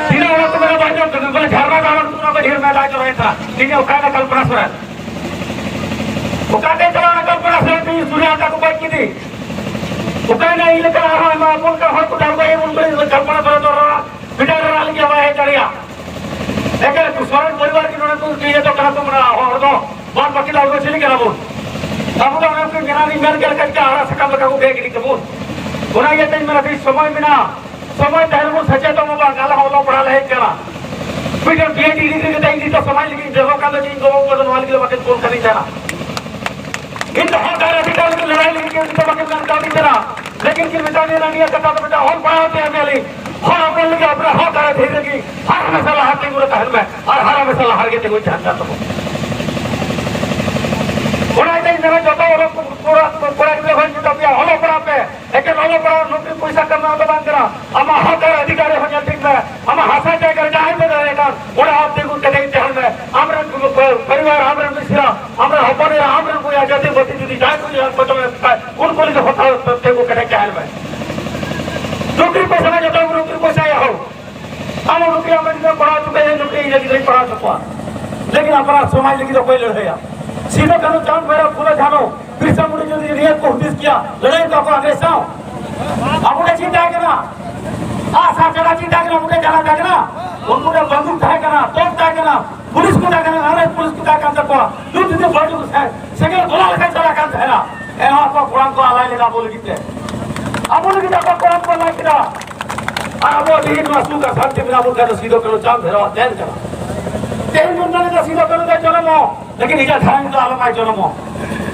ᱛᱤᱱᱟᱹᱜ ᱦᱚᱲ ᱠᱚ ᱢᱮᱱᱟ ᱵᱟᱝ ᱪᱚ, ᱵᱚᱞᱮ ᱡᱷᱟᱨᱱᱟ ᱫᱟᱜ ᱚᱱᱟ ᱠᱚ ᱰᱷᱮᱨ ᱢᱮ ᱫᱟᱜ ᱡᱚᱨᱚᱭᱮᱫ ᱛᱟᱦᱮᱱᱟ᱾ ᱛᱤᱱᱟᱹᱜ ᱚᱠᱟᱭᱮᱱᱟ ᱠᱚᱞᱯᱚᱱᱟ ᱥᱚᱨᱮᱱ? ᱚᱠᱟᱛᱮ ᱪᱟᱞᱟᱣ ᱮᱱᱟ ᱠᱚᱞᱯᱚᱱᱟ ᱥᱚᱨᱮᱱ? ᱛᱤᱦᱤᱧ ᱥᱩᱨᱭᱟ ᱚᱱᱠᱟ ᱠᱚ ᱜᱚᱡ ᱠᱮᱫᱮ᱾ ᱚᱠᱟᱭᱮᱱᱟ? ᱤᱧ ᱞᱮᱠᱟ ᱟᱨᱦᱚᱸ ᱟᱭᱢᱟ ᱟᱵᱚ ᱞᱮᱠᱟ ᱦᱚᱲ ᱠᱚ ᱫᱟᱞ ᱜᱚᱡ ᱮᱫ ᱵᱚᱱ ᱠᱚᱞᱯᱚᱱᱟ ᱥᱚᱨᱮᱱ ᱫᱚ ᱨᱟᱜ᱾ ᱵᱤᱴᱟᱨ ᱨᱟᱜ ᱞᱟᱹᱜᱤᱫ ᱦᱚᱸ ᱵᱟᱭ ᱦᱮᱡ ᱫᱟᱲᱮᱭᱟᱜᱼᱟ᱾ ᱮᱠᱮᱱ ᱥᱚᱨᱮᱱ ᱯᱚᱨᱤᱵᱟᱨ ᱜᱮ ᱱᱚᱰᱮ ᱠᱚ ᱤᱭᱟᱹ ᱫᱚ ᱠᱟᱱᱟ ᱠᱚ, ᱢᱟᱱᱮ ᱦᱚᱲ ᱫᱚ ᱵᱟᱫ ᱵᱟᱹᱠᱤ ᱫᱚ ᱟᱵᱚ ᱫᱚ ᱪᱤᱞᱤ ᱠᱟᱱᱟ ᱵᱚᱱ? ᱟᱵᱚ ᱫᱚ ᱚᱱᱮ ᱠᱚ ᱢᱮᱱᱟ, ᱤᱧ ᱢᱮᱱ ᱠᱮᱫ ᱞᱮᱠᱟ ᱜᱮ ᱟᱲᱟᱜ ᱥᱟᱠᱟᱢ ᱞᱮᱠᱟ ᱠᱚ ᱜᱮᱫ ᱜᱤᱰᱤ ᱠᱟᱵᱚᱱ᱾ ᱚᱱᱟ ᱤᱭᱟᱹᱛᱮᱧ ᱢᱮᱱᱟ, ᱛᱤᱥ ᱥᱚᱢᱚᱭ ᱢᱮᱱᱟᱜᱼᱟ, ᱥᱚᱢᱚᱭ ᱛᱟᱦᱮᱱ ᱵᱚᱱ ᱥᱮᱪᱮᱫᱚᱜ ᱢᱟ ᱵᱟᱝ, ᱟᱞᱮ ᱦᱚᱸ ᱚᱞᱚᱜ ᱯᱟᱲᱦᱟᱜ ᱞᱮ ᱦᱮᱡ ᱠᱟᱱᱟ᱾ ᱢᱤᱫᱴᱮᱱ B.Ed ᱰᱤᱜᱽᱨᱤ ᱠᱟᱛᱮ ᱤᱧ ᱱᱤᱛᱚᱜ ᱥᱚᱢᱟᱡᱽ ᱞᱟᱹᱜᱤᱫ ᱤᱧ ᱵᱮᱵᱚᱦᱟᱨ ᱠᱟᱱ ᱫᱚ ᱤᱧ ᱜᱚᱜᱚ ᱵᱟᱵᱟ ᱫᱚ ᱱᱚᱣᱟ ᱞᱟᱹᱜᱤᱫ ᱫᱚ ᱵᱟᱹᱠᱤᱱ ᱠᱩᱞ ᱠᱟᱹᱫᱤᱧ ᱛᱟᱦᱮᱱᱟ᱾ ᱤᱧ ᱫᱚ ᱦᱚᱠ ᱟᱨ ᱚᱫᱷᱤᱠᱟᱨ ᱞᱟᱹᱜᱤᱫ ᱞᱟᱹᱲᱦᱟᱹᱭ ᱞᱟᱹᱜᱤᱫ ᱜᱮ ᱩᱱᱠᱤᱱ ᱫᱚ ᱵᱟᱹᱠᱤᱱ ᱢᱮᱱ ᱠᱟᱹᱣᱫᱤᱧ ᱛᱟᱦᱮᱱᱟ᱾ ᱞᱮᱠᱤᱱ ᱠᱤᱱ ᱢᱮᱛᱟ ᱫᱤᱧᱟ, "ᱱᱤᱭᱟᱹ ᱠᱟᱛᱷᱟ ᱫᱚ ᱵᱮᱴᱟ ᱚᱞ ᱯᱟᱲᱦᱟᱣ ᱛᱮ ᱮᱢ ᱞᱤᱧ, ᱦᱚᱲ ᱦᱚᱯᱚᱱ ᱞᱟᱹᱜᱤᱫ ᱟᱯᱱᱟᱨ ᱦᱚᱠ ᱟᱨ ᱟᱹᱭᱫᱟᱹᱨ ᱞᱟᱹᱜᱤᱫ ᱦᱟᱨ ᱦᱟᱢᱮᱥᱟ ᱞᱟᱦᱟ ᱛᱤᱸᱜᱩ ᱨᱮ ᱛᱟᱦᱮᱱ ᱢᱮ, ᱟᱨ ᱦᱟᱨ ᱦᱟᱢᱮᱥᱟ ᱞᱟᱦᱟ ᱨᱮᱜᱮ ᱛᱤᱸᱜᱩ ᱛᱟᱦᱮᱱ ᱠᱟᱱ ᱛᱟᱵᱚᱱ᱾" ᱚᱱᱟ ᱤᱭᱟᱹᱛᱮᱧ ᱢᱮᱱᱟ, ᱡᱚᱛᱚ ᱚᱞᱚᱜ ᱠᱚᱲᱟ, ᱠᱚᱲᱟ ᱜᱤᱫᱽᱨᱟᱹ ᱠᱷᱚᱱ ᱢᱮᱛᱟ ᱯᱮᱭᱟ, ᱚᱞᱚᱜ ᱯᱟᱲᱦᱟᱜ ᱯᱮ᱾ ᱮᱠᱮᱱ ᱚᱞᱚᱜ ᱯᱟᱲᱦᱟᱜ ᱱᱚᱠᱨᱤ ᱯᱚᱭᱥᱟ ᱠᱟᱢᱟᱣ ᱫᱚ ᱵᱟᱝ ᱠᱟᱱᱟ᱾ ᱟᱢᱟᱜ ᱦᱚᱠ ᱟᱨ ᱚᱫᱷᱤᱠᱟᱨ ᱨᱮᱦᱚᱸ ᱧᱮᱞ ᱴᱷᱤᱠ ᱢᱮ᱾ ᱟᱢᱟᱜ ᱦᱟᱥᱟ ᱡᱟᱭᱜᱟ ᱨᱮ ᱡᱟᱦᱟᱸᱭ ᱯᱮ ᱫᱟᱲᱮᱭᱟᱜ ᱠᱟᱱ, ᱚᱸᱰᱮ ᱟᱢ ᱛᱤᱸᱜᱩ ᱠᱮᱴᱮᱡ ᱛᱟᱦᱮᱱ ᱢᱮ, ᱜᱤᱫᱽᱨᱟᱹᱧ ᱯᱟᱲᱦᱟᱣ ᱦᱚᱪᱚ ᱠᱚᱣᱟ, ᱞᱮᱠᱤᱱ ᱟᱯᱱᱟᱨ ᱥᱚᱢᱟᱡᱽ ᱞᱟᱹᱜᱤᱫ ᱚᱠᱚᱭ ᱞᱟᱹᱲᱦᱟᱹᱭᱟ? ᱥᱤᱫᱩ ᱠᱟᱹᱱᱦᱩ, ᱪᱟᱸᱫᱽ ᱵᱷᱟᱭᱨᱚ, ᱯᱷᱩᱞᱳ ᱡᱷᱟᱱᱳ, ᱵᱤᱨᱥᱟ ᱢᱩᱱᱰᱟ ᱡᱩᱫᱤ ᱱᱤᱭᱟᱹ ᱠᱚ ᱦᱩᱫᱤᱥ ᱠᱮᱭᱟ, ᱞᱟᱹᱲᱦᱟᱹᱭ ᱠᱚ ᱟᱠᱚ ᱟᱜᱮ ᱥᱟᱶ, ᱟᱵᱚ ᱴᱷᱮᱱ ᱪᱮᱫ ᱛᱟᱦᱮᱸ ᱠᱟᱱᱟ? ᱟᱜ ᱥᱟᱨ ᱪᱟᱞᱟ ᱪᱮᱫ ᱛᱟᱦᱮᱸ ᱠᱟᱱᱟ? ᱟᱵᱚ ᱴᱷᱮᱱ ᱡᱟᱞᱟ ᱛᱟᱦᱮᱸ ᱠᱟᱱᱟ? ᱩᱱᱠᱩ ᱴᱷᱮᱱ ᱵᱟᱱᱫᱩᱠ ᱛᱟᱦᱮᱸ ᱠᱟᱱᱟ, ᱛᱚᱯ ᱛᱟᱦᱮᱸ ᱠᱟᱱᱟ, ᱯᱩᱞᱤᱥ ᱠᱚ ᱛᱟᱦᱮᱸ ᱠᱟᱱᱟ, ᱟᱨ ᱯᱩᱞᱤᱥ ᱠᱚ ᱛᱟᱦᱮᱸ ᱠᱟᱱ ᱛᱟᱠᱚᱣᱟ᱾ ᱡᱩᱫᱤ ᱵᱟᱹᱴᱩ ᱥᱮ ᱥᱮᱸᱜᱮᱞ ᱜᱚᱞᱟ ᱞᱮᱠᱟ ᱪᱟᱞᱟᱜ ᱠᱟᱱ ᱛᱟᱦᱮᱱᱟ, ᱮᱱᱦᱚᱸ ᱟᱠᱚᱣᱟᱜ ᱠᱚᱲᱟᱢ ᱠᱚ ᱟᱞᱟᱭ ᱞᱮᱫᱟ ᱟᱵᱚ ᱞᱟᱹᱜᱤᱫ ᱛᱮ᱾ ᱟᱵᱚ ᱞᱟᱹᱜᱤᱫ ᱟᱠᱚᱣᱟᱜ ᱠᱚᱲᱟᱢ ᱠᱚ ᱟᱞᱟᱭ ᱠᱮᱫᱟ᱾ ᱟᱨ ᱟᱵᱚ ᱛᱮᱦᱮᱧ ᱱᱚᱣᱟ ᱥᱩᱠ ᱟᱨ ᱥᱟᱱᱛᱤ ᱢᱮᱱᱟᱜ ᱵᱚᱱ ᱠᱷᱟᱱ ᱫᱚ ᱥᱤᱫᱩ ᱠᱟᱹᱱᱦᱩ ᱪᱟᱸᱫᱽ ᱵᱷᱟᱭᱨᱚ ᱟᱜ ᱫᱮᱱ ᱠᱟᱱᱟ᱾ ᱛᱮᱦᱮᱧ ᱵᱚᱱ ᱢᱮᱱ ᱮᱫᱟ ᱥᱤᱫᱩ ᱠᱟᱹᱱᱦᱩ ᱫᱚᱭ ᱡᱚᱱᱚᱢᱚᱜ, ᱞᱮᱠᱤᱱ ᱮᱴᱟᱜ ᱫᱷᱟᱨᱟ ᱫᱚ ᱟᱞᱚ ᱢᱟᱭ ᱡᱚᱱᱚᱢᱚᱜ᱾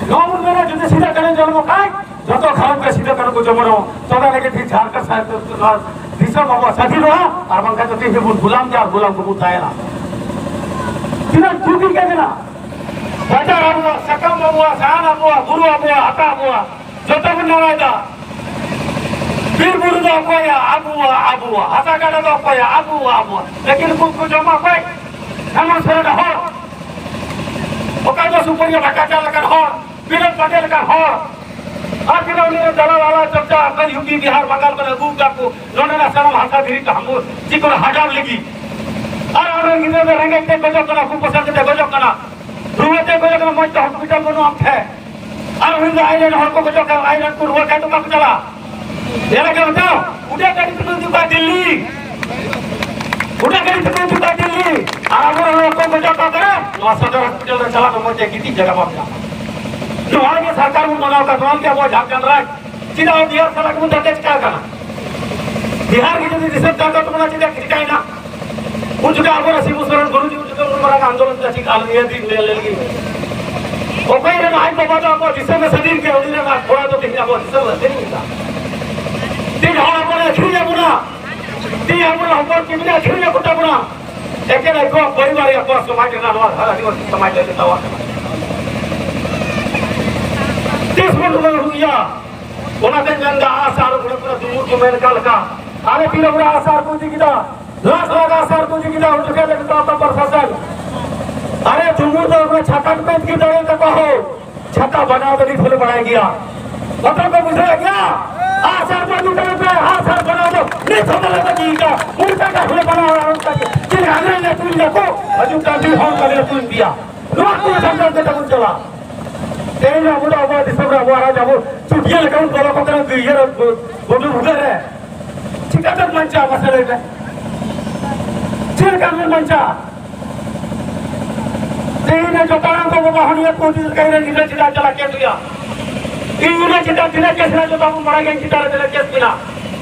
ᱱᱚᱣᱟ ᱵᱚᱱ ᱢᱮᱱᱟ ᱡᱩᱫᱤ ᱥᱤᱫᱩ ᱠᱟᱹᱱᱦᱩ ᱡᱚᱱᱚᱢᱚᱜ ᱠᱷᱟᱱ ᱡᱚᱛᱚ ᱜᱷᱟᱨᱚᱸᱡᱽ ᱨᱮ ᱥᱤᱫᱩ ᱠᱟᱹᱱᱦᱩ ᱠᱚ ᱡᱚᱱᱢᱚᱜ, ᱛᱚᱵᱮ ᱟᱹᱱᱤᱡ ᱜᱮ ᱛᱮᱦᱮᱧ ᱡᱷᱟᱲᱠᱷᱚᱸᱰ ᱥᱟᱭᱤᱰ ᱛᱮ ᱱᱚᱣᱟ ᱫᱤᱥᱚᱢ ᱟᱵᱚᱣᱟᱜ ᱥᱟᱹᱫᱷᱤᱱᱚᱜᱼᱟ, ᱟᱨ ᱵᱟᱝᱠᱷᱟᱱ ᱫᱚ ᱛᱮᱦᱮᱧ ᱵᱚᱱ ᱜᱩᱞᱟᱢ ᱜᱮᱭᱟ ᱟᱨ ᱜᱩᱞᱟᱢ ᱠᱚᱵᱚᱱ ᱛᱟᱦᱮᱱᱟ᱾ ᱛᱤᱱᱟᱹᱜ ᱫᱩᱠ ᱟᱹᱭᱠᱟᱹᱜ ᱠᱟᱱᱟ᱾ ᱵᱟᱡᱟᱨ ᱟᱵᱚᱣᱟᱜ, ᱥᱟᱠᱟᱢ ᱟᱵᱚᱣᱟᱜ, ᱥᱟᱦᱟᱱ ᱟᱵᱚᱣᱟᱜ, ᱵᱩᱨᱩ ᱟᱵᱚᱣᱟᱜ, ᱦᱟᱥᱟ ᱟᱵᱚᱣᱟᱜ, ᱡᱚᱛᱚ ᱵᱚᱱ ᱱᱟᱲᱟᱭᱮᱫᱟ᱾ ᱵᱤᱨ ᱵᱩᱨᱩ ᱫᱚ ᱚᱠᱚᱭᱟᱜ? ᱟᱵᱚᱣᱟᱜ, ᱟᱵᱚᱣᱟᱜ᱾ ᱦᱟᱥᱟ ᱜᱟᱰᱟ ᱫᱚ ᱚᱠᱚᱭᱟᱜ? ᱟᱵᱚᱣᱟᱜ, ᱟᱵᱚᱣᱟᱜ᱾ ᱞᱮᱠᱤᱱ ᱩᱱᱠᱩ ᱠᱚ ᱡᱚᱢᱟ ᱚᱠᱚᱭ? ᱦᱮᱢᱚᱱᱛ ᱥᱚᱨᱮᱱ ᱦᱚᱲ᱾ ᱚᱠᱟ ᱫᱚ ᱥᱩᱯᱟᱹᱨᱤᱭᱟᱹ ᱵᱷᱟᱴᱟᱪᱟᱨ ᱞᱮᱠᱟᱱ ᱦᱚᱲ, ᱵᱤᱱᱳᱫ ᱯᱟᱴᱮᱞ ᱞᱮᱠᱟᱱ ᱦᱚᱲ᱾ ᱟᱨ ᱛᱤᱱᱟᱹᱜ ᱩᱱᱤ ᱨᱮᱱ ᱫᱟᱞᱟᱞ ᱟᱞᱟ ᱪᱚᱨᱪᱟ ᱟᱠᱟᱱ ᱭᱩ ᱯᱤ, ᱵᱤᱦᱟᱨ, ᱵᱟᱝᱜᱟᱞ ᱠᱷᱚᱱ ᱟᱹᱜᱩ ᱟᱠᱟᱫ ᱠᱚ ᱱᱚᱰᱮᱱᱟᱜ ᱥᱟᱱᱟᱢ ᱦᱟᱥᱟ ᱫᱷᱤᱨᱤ ᱠᱚ ᱦᱟᱢᱵᱩ ᱪᱮᱫ ᱠᱚ ᱦᱟᱰᱟᱯ ᱞᱟᱹᱜᱤᱫ᱾ ᱟᱨ ᱟᱢᱨᱮᱱ ᱜᱤᱫᱽᱨᱟᱹ ᱫᱚ ᱨᱮᱸᱜᱮᱡ ᱛᱮ ᱜᱚᱡᱚᱜ ᱠᱟᱱᱟ, ᱠᱩᱯᱚᱥᱟ ᱠᱟᱛᱮ ᱜᱚᱡᱚᱜ ᱠᱟᱱᱟ, ᱨᱩᱣᱟᱹ ᱛᱮ ᱜᱚᱡᱚᱜ ᱠᱟᱱᱟ, ᱢᱚᱡᱽ ᱛᱮ ᱦᱚᱥᱯᱤᱴᱟᱞ ᱵᱟᱹᱱᱩᱜᱼᱟ ᱟᱢ ᱴᱷᱮᱱ᱾ ᱟᱨ ᱩᱱᱤ ᱫᱚ ᱟᱡ ᱨᱮᱱ ᱦᱚᱲ ᱠᱚ ᱜᱚᱡᱚᱜ ᱠᱟᱱᱟ, ᱟᱡ ᱨᱮᱱ ᱠᱚ ᱨᱩᱣᱟᱹ ᱠᱷᱟᱡ ᱫᱚ ᱚᱠᱟ ᱠᱚ ᱪᱟᱞᱟᱜᱼᱟ? ᱧᱮᱞ ᱟᱠᱟᱫ ᱢᱮᱛᱚ, ᱩᱰᱟᱹᱜ ᱜᱟᱹᱰᱤ ᱛᱮᱠᱚ ᱤᱫᱤ ᱠᱚᱣᱟ ᱫᱤᱞᱞᱤ᱾ ᱩᱰᱟᱹᱜ ᱜᱟᱹᱰᱤ ᱛᱮᱠᱚ ᱤᱫᱤ ᱠᱚᱣᱟ ᱫᱤᱞᱞᱤ᱾ ᱟᱨ ᱟᱵᱚ ᱨᱮᱱ ᱦᱚᱲ ᱠᱚ ᱜᱚᱡᱚᱜ ᱠᱟᱱᱟ ᱚᱠᱟᱨᱮ? ᱱᱚᱣᱟ ᱥᱚᱫᱚᱨ ᱦᱚᱥᱯᱤᱴᱟᱞ ᱨᱮ ᱪᱟᱞᱟᱜ ᱢᱮ, ᱢᱚᱡᱽ ᱛᱮ ᱜᱤᱛᱤᱡ ᱡᱟᱭᱜᱟ ᱵᱟᱢ ᱧᱟᱢᱟ᱾ ᱱᱚᱣᱟ ᱜᱮ ᱥᱚᱨᱠᱟᱨ ᱵᱚᱱ ᱢᱟᱱᱟᱣ ᱠᱟᱫ, ᱱᱚᱣᱟ ᱜᱮ ᱟᱵᱚᱣᱟᱜ ᱡᱷᱟᱲᱠᱷᱚᱸᱰ ᱨᱟᱡᱽ᱾ ᱪᱮᱫᱟᱜ ᱵᱤᱦᱟᱨ ᱥᱟᱞᱟᱜ ᱵᱚᱱ ᱫᱟᱫᱮ ᱪᱤᱠᱟ ᱠᱟᱱᱟ? ᱵᱤᱦᱟᱨ ᱜᱮ ᱡᱩᱫᱤ ᱫᱤᱥᱚᱢ ᱫᱟᱫᱮ ᱛᱟᱵᱚᱱᱟ, ᱪᱮᱫᱟᱜ ᱪᱤᱠᱟᱭᱮᱱᱟ? ᱩᱱ ᱡᱚᱠᱷᱚᱱ ᱟᱵᱚᱨᱮᱱ ᱥᱤᱵᱩ ᱥᱚᱨᱮᱱ ᱜᱩᱨᱩᱡᱤ ᱩᱱ ᱡᱚᱠᱷᱚᱱ ᱩᱱ ᱢᱟᱨᱟᱝ ᱟᱱᱫᱳᱞᱚᱱ ᱪᱮᱫ ᱪᱤᱠᱟ ᱟᱞᱚ ᱱᱤᱭᱟᱹ ᱫᱤᱱ ᱧᱮᱞ ᱞᱟᱹᱜᱤᱫ᱾ ᱚᱠᱚᱭ ᱨᱮᱱ ᱟᱡ ᱵᱟᱵᱟ ᱫᱚ ᱟᱵᱚ ᱫᱤᱥᱚᱢ ᱮ ᱥᱟᱹᱫᱷᱤᱱ ᱠᱮᱫ, ᱩᱱᱤ ᱨᱮᱱ ᱟᱡ ᱠᱚᱲᱟ ᱫᱚ ᱛᱮᱦᱮᱧ ᱟᱵᱚ ᱫᱤᱥᱚᱢ ᱮ ᱥᱟᱹᱫᱷᱤᱱ ᱠᱮᱫᱟ? ᱛᱤᱱ ᱦᱚᱲ ᱟᱵᱚ ᱟᱹᱠᱷᱨᱤᱧ ᱟᱵᱚᱱᱟ, ᱛᱤᱱ ᱟᱵᱚ ᱦᱚᱯᱚᱱ ᱠᱤᱢᱤᱱ ᱟᱹᱠᱷᱨᱤᱧ ᱟᱠᱚ ᱛᱟᱵᱚᱱᱟ᱾ ᱮᱠᱮᱱ ᱟᱠᱚᱣᱟᱜ ᱯᱚᱨᱤᱵᱟᱨ, ᱟᱠᱚᱣᱟᱜ ᱥᱚᱢᱟᱡᱽ ᱨᱮᱱᱟᱜ ᱱᱚᱣᱟ ᱫᱷᱟᱨᱟ ᱟᱹᱫᱤᱵᱟᱹᱥᱤ ᱥᱚᱢᱟᱡᱽ ᱫᱚ ᱡᱚᱛᱚᱣᱟᱜ ᱠᱟᱱᱟ᱾ ᱛᱤᱥ ᱵᱚᱱ ᱨᱩᱣᱟᱹᱲ ᱦᱩᱭᱩᱜᱼᱟ? ᱚᱱᱟᱛᱮᱧ ᱢᱮᱱᱫᱟ, ᱟᱥ ᱟᱨ ᱜᱩᱲᱟᱹ ᱠᱚᱨᱮ ᱫᱩᱢᱩᱨ ᱠᱚ ᱢᱮᱱ ᱠᱟᱜ ᱞᱮᱠᱟ, ᱟᱞᱮ ᱛᱤᱱᱟᱹᱜ ᱦᱚᱲ ᱟᱥ ᱟᱨ ᱠᱚ ᱤᱫᱤ ᱠᱮᱫᱟ, ᱞᱟᱠᱷ ᱞᱟᱠᱷ ᱟᱥ ᱟᱨ ᱠᱚ ᱤᱫᱤ ᱠᱮᱫᱟ, ᱩᱱ ᱡᱚᱠᱷᱮᱡ ᱞᱮ ᱢᱮᱛᱟ ᱠᱚᱣᱟ ᱯᱨᱚᱥᱟᱥᱚᱱ, ᱟᱨᱮ ᱫᱩᱢᱩᱨ ᱫᱚ ᱚᱱᱟ ᱪᱷᱟᱛᱟ ᱠᱚᱯᱮ ᱤᱫᱤ ᱫᱟᱲᱮᱭᱟᱜ ᱛᱟᱠᱚᱣᱟ ᱦᱳ, ᱪᱷᱟᱛᱟ ᱵᱟᱱᱟᱣ ᱫᱚ ᱱᱤᱛ ᱦᱚᱸᱞᱮ ᱵᱟᱲᱟᱭ ᱜᱮᱭᱟ᱾ ᱵᱟᱯᱮ ᱯᱮ ᱵᱩᱡᱷᱟᱹᱣᱮᱫ ᱜᱮᱭᱟ? ᱟᱥ ᱟᱨ ᱠᱚ ᱤᱫᱤ ᱛᱟᱞᱮ ᱯᱮ, ᱟᱥ ᱟᱨ ᱵᱟᱱᱟᱣ ᱫᱚ ᱱᱤᱛ ᱦᱚᱸ ᱵᱟᱞᱮ ᱵᱟᱹᱜᱤ ᱠᱟᱜᱼᱟ᱾ ᱚᱱᱠᱟ ᱜᱮ ᱦᱚᱸᱞᱮ ᱵᱟᱱᱟᱣᱟ, ᱚᱱᱠᱟ ᱜᱮ᱾ ᱟᱞᱮ ᱞᱮ ᱛᱩᱧ ᱫᱟᱠᱚ, ᱦᱤᱡᱩᱜ ᱠᱟᱱ ᱫᱤᱱ ᱦᱚᱸ ᱚᱱᱠᱟ ᱜᱮᱞᱮ ᱛᱩᱧ ᱯᱮᱭᱟ᱾ ᱱᱚᱣᱟ ᱠᱚ ᱥᱟᱱᱛᱟᱲ ᱠᱟᱛᱷᱟ ᱵᱚᱱ ᱪᱟᱞᱟᱜ᱾ ᱛᱮᱦᱮᱧ ᱟᱵᱚ ᱫᱚ ᱟᱵᱚᱣᱟᱜ ᱫᱤᱥᱚᱢ ᱨᱮ ᱟᱵᱚᱣᱟᱜ ᱨᱟᱡᱽ ᱟᱵᱚ ᱪᱩᱴᱭᱟᱹ ᱞᱮᱠᱟ ᱵᱚᱱ ᱵᱚᱞᱚ ᱠᱚ ᱠᱟᱱᱟ, ᱤᱭᱟᱹ ᱨᱮ, ᱜᱩᱰᱩ ᱵᱷᱩᱜᱟᱹᱜ ᱨᱮ᱾ ᱪᱤᱠᱟᱹᱛᱮᱢ ᱵᱟᱧᱪᱟᱜᱼᱟ ᱢᱟᱥᱮ ᱞᱟᱹᱭ ᱢᱮ? ᱪᱮᱫ ᱞᱮᱠᱟ ᱵᱚᱱ ᱵᱟᱧᱪᱟᱜᱼᱟ? ᱛᱮᱦᱮᱧ ᱡᱚᱛᱚ ᱦᱚᱲ ᱠᱚ ᱵᱟᱵᱟ ᱦᱚᱲ ᱱᱤᱭᱟᱹ ᱠᱚ ᱤᱫᱤ ᱞᱮᱠᱟ ᱤᱧ ᱨᱮᱱ ᱜᱤᱫᱽᱨᱟᱹ ᱪᱮᱫᱟᱜ ᱪᱟᱞᱟᱜ ᱠᱮᱥ ᱦᱩᱭᱩᱜᱼᱟ? ᱤᱧ ᱜᱤᱫᱽᱨᱟᱹ ᱪᱮᱫᱟᱜ ᱛᱤᱱᱟᱹᱜ ᱠᱮᱥ ᱦᱮᱱᱟᱜᱼᱟ ᱡᱚᱛᱚ ᱵᱚᱱ ᱵᱟᱲᱟᱭ ᱜᱮᱭᱟ, ᱤᱧ ᱪᱮᱛᱟᱱ ᱨᱮ ᱛᱤᱱᱟᱹᱜ ᱠᱮᱥ ᱢᱮᱱᱟᱜᱼᱟ᱾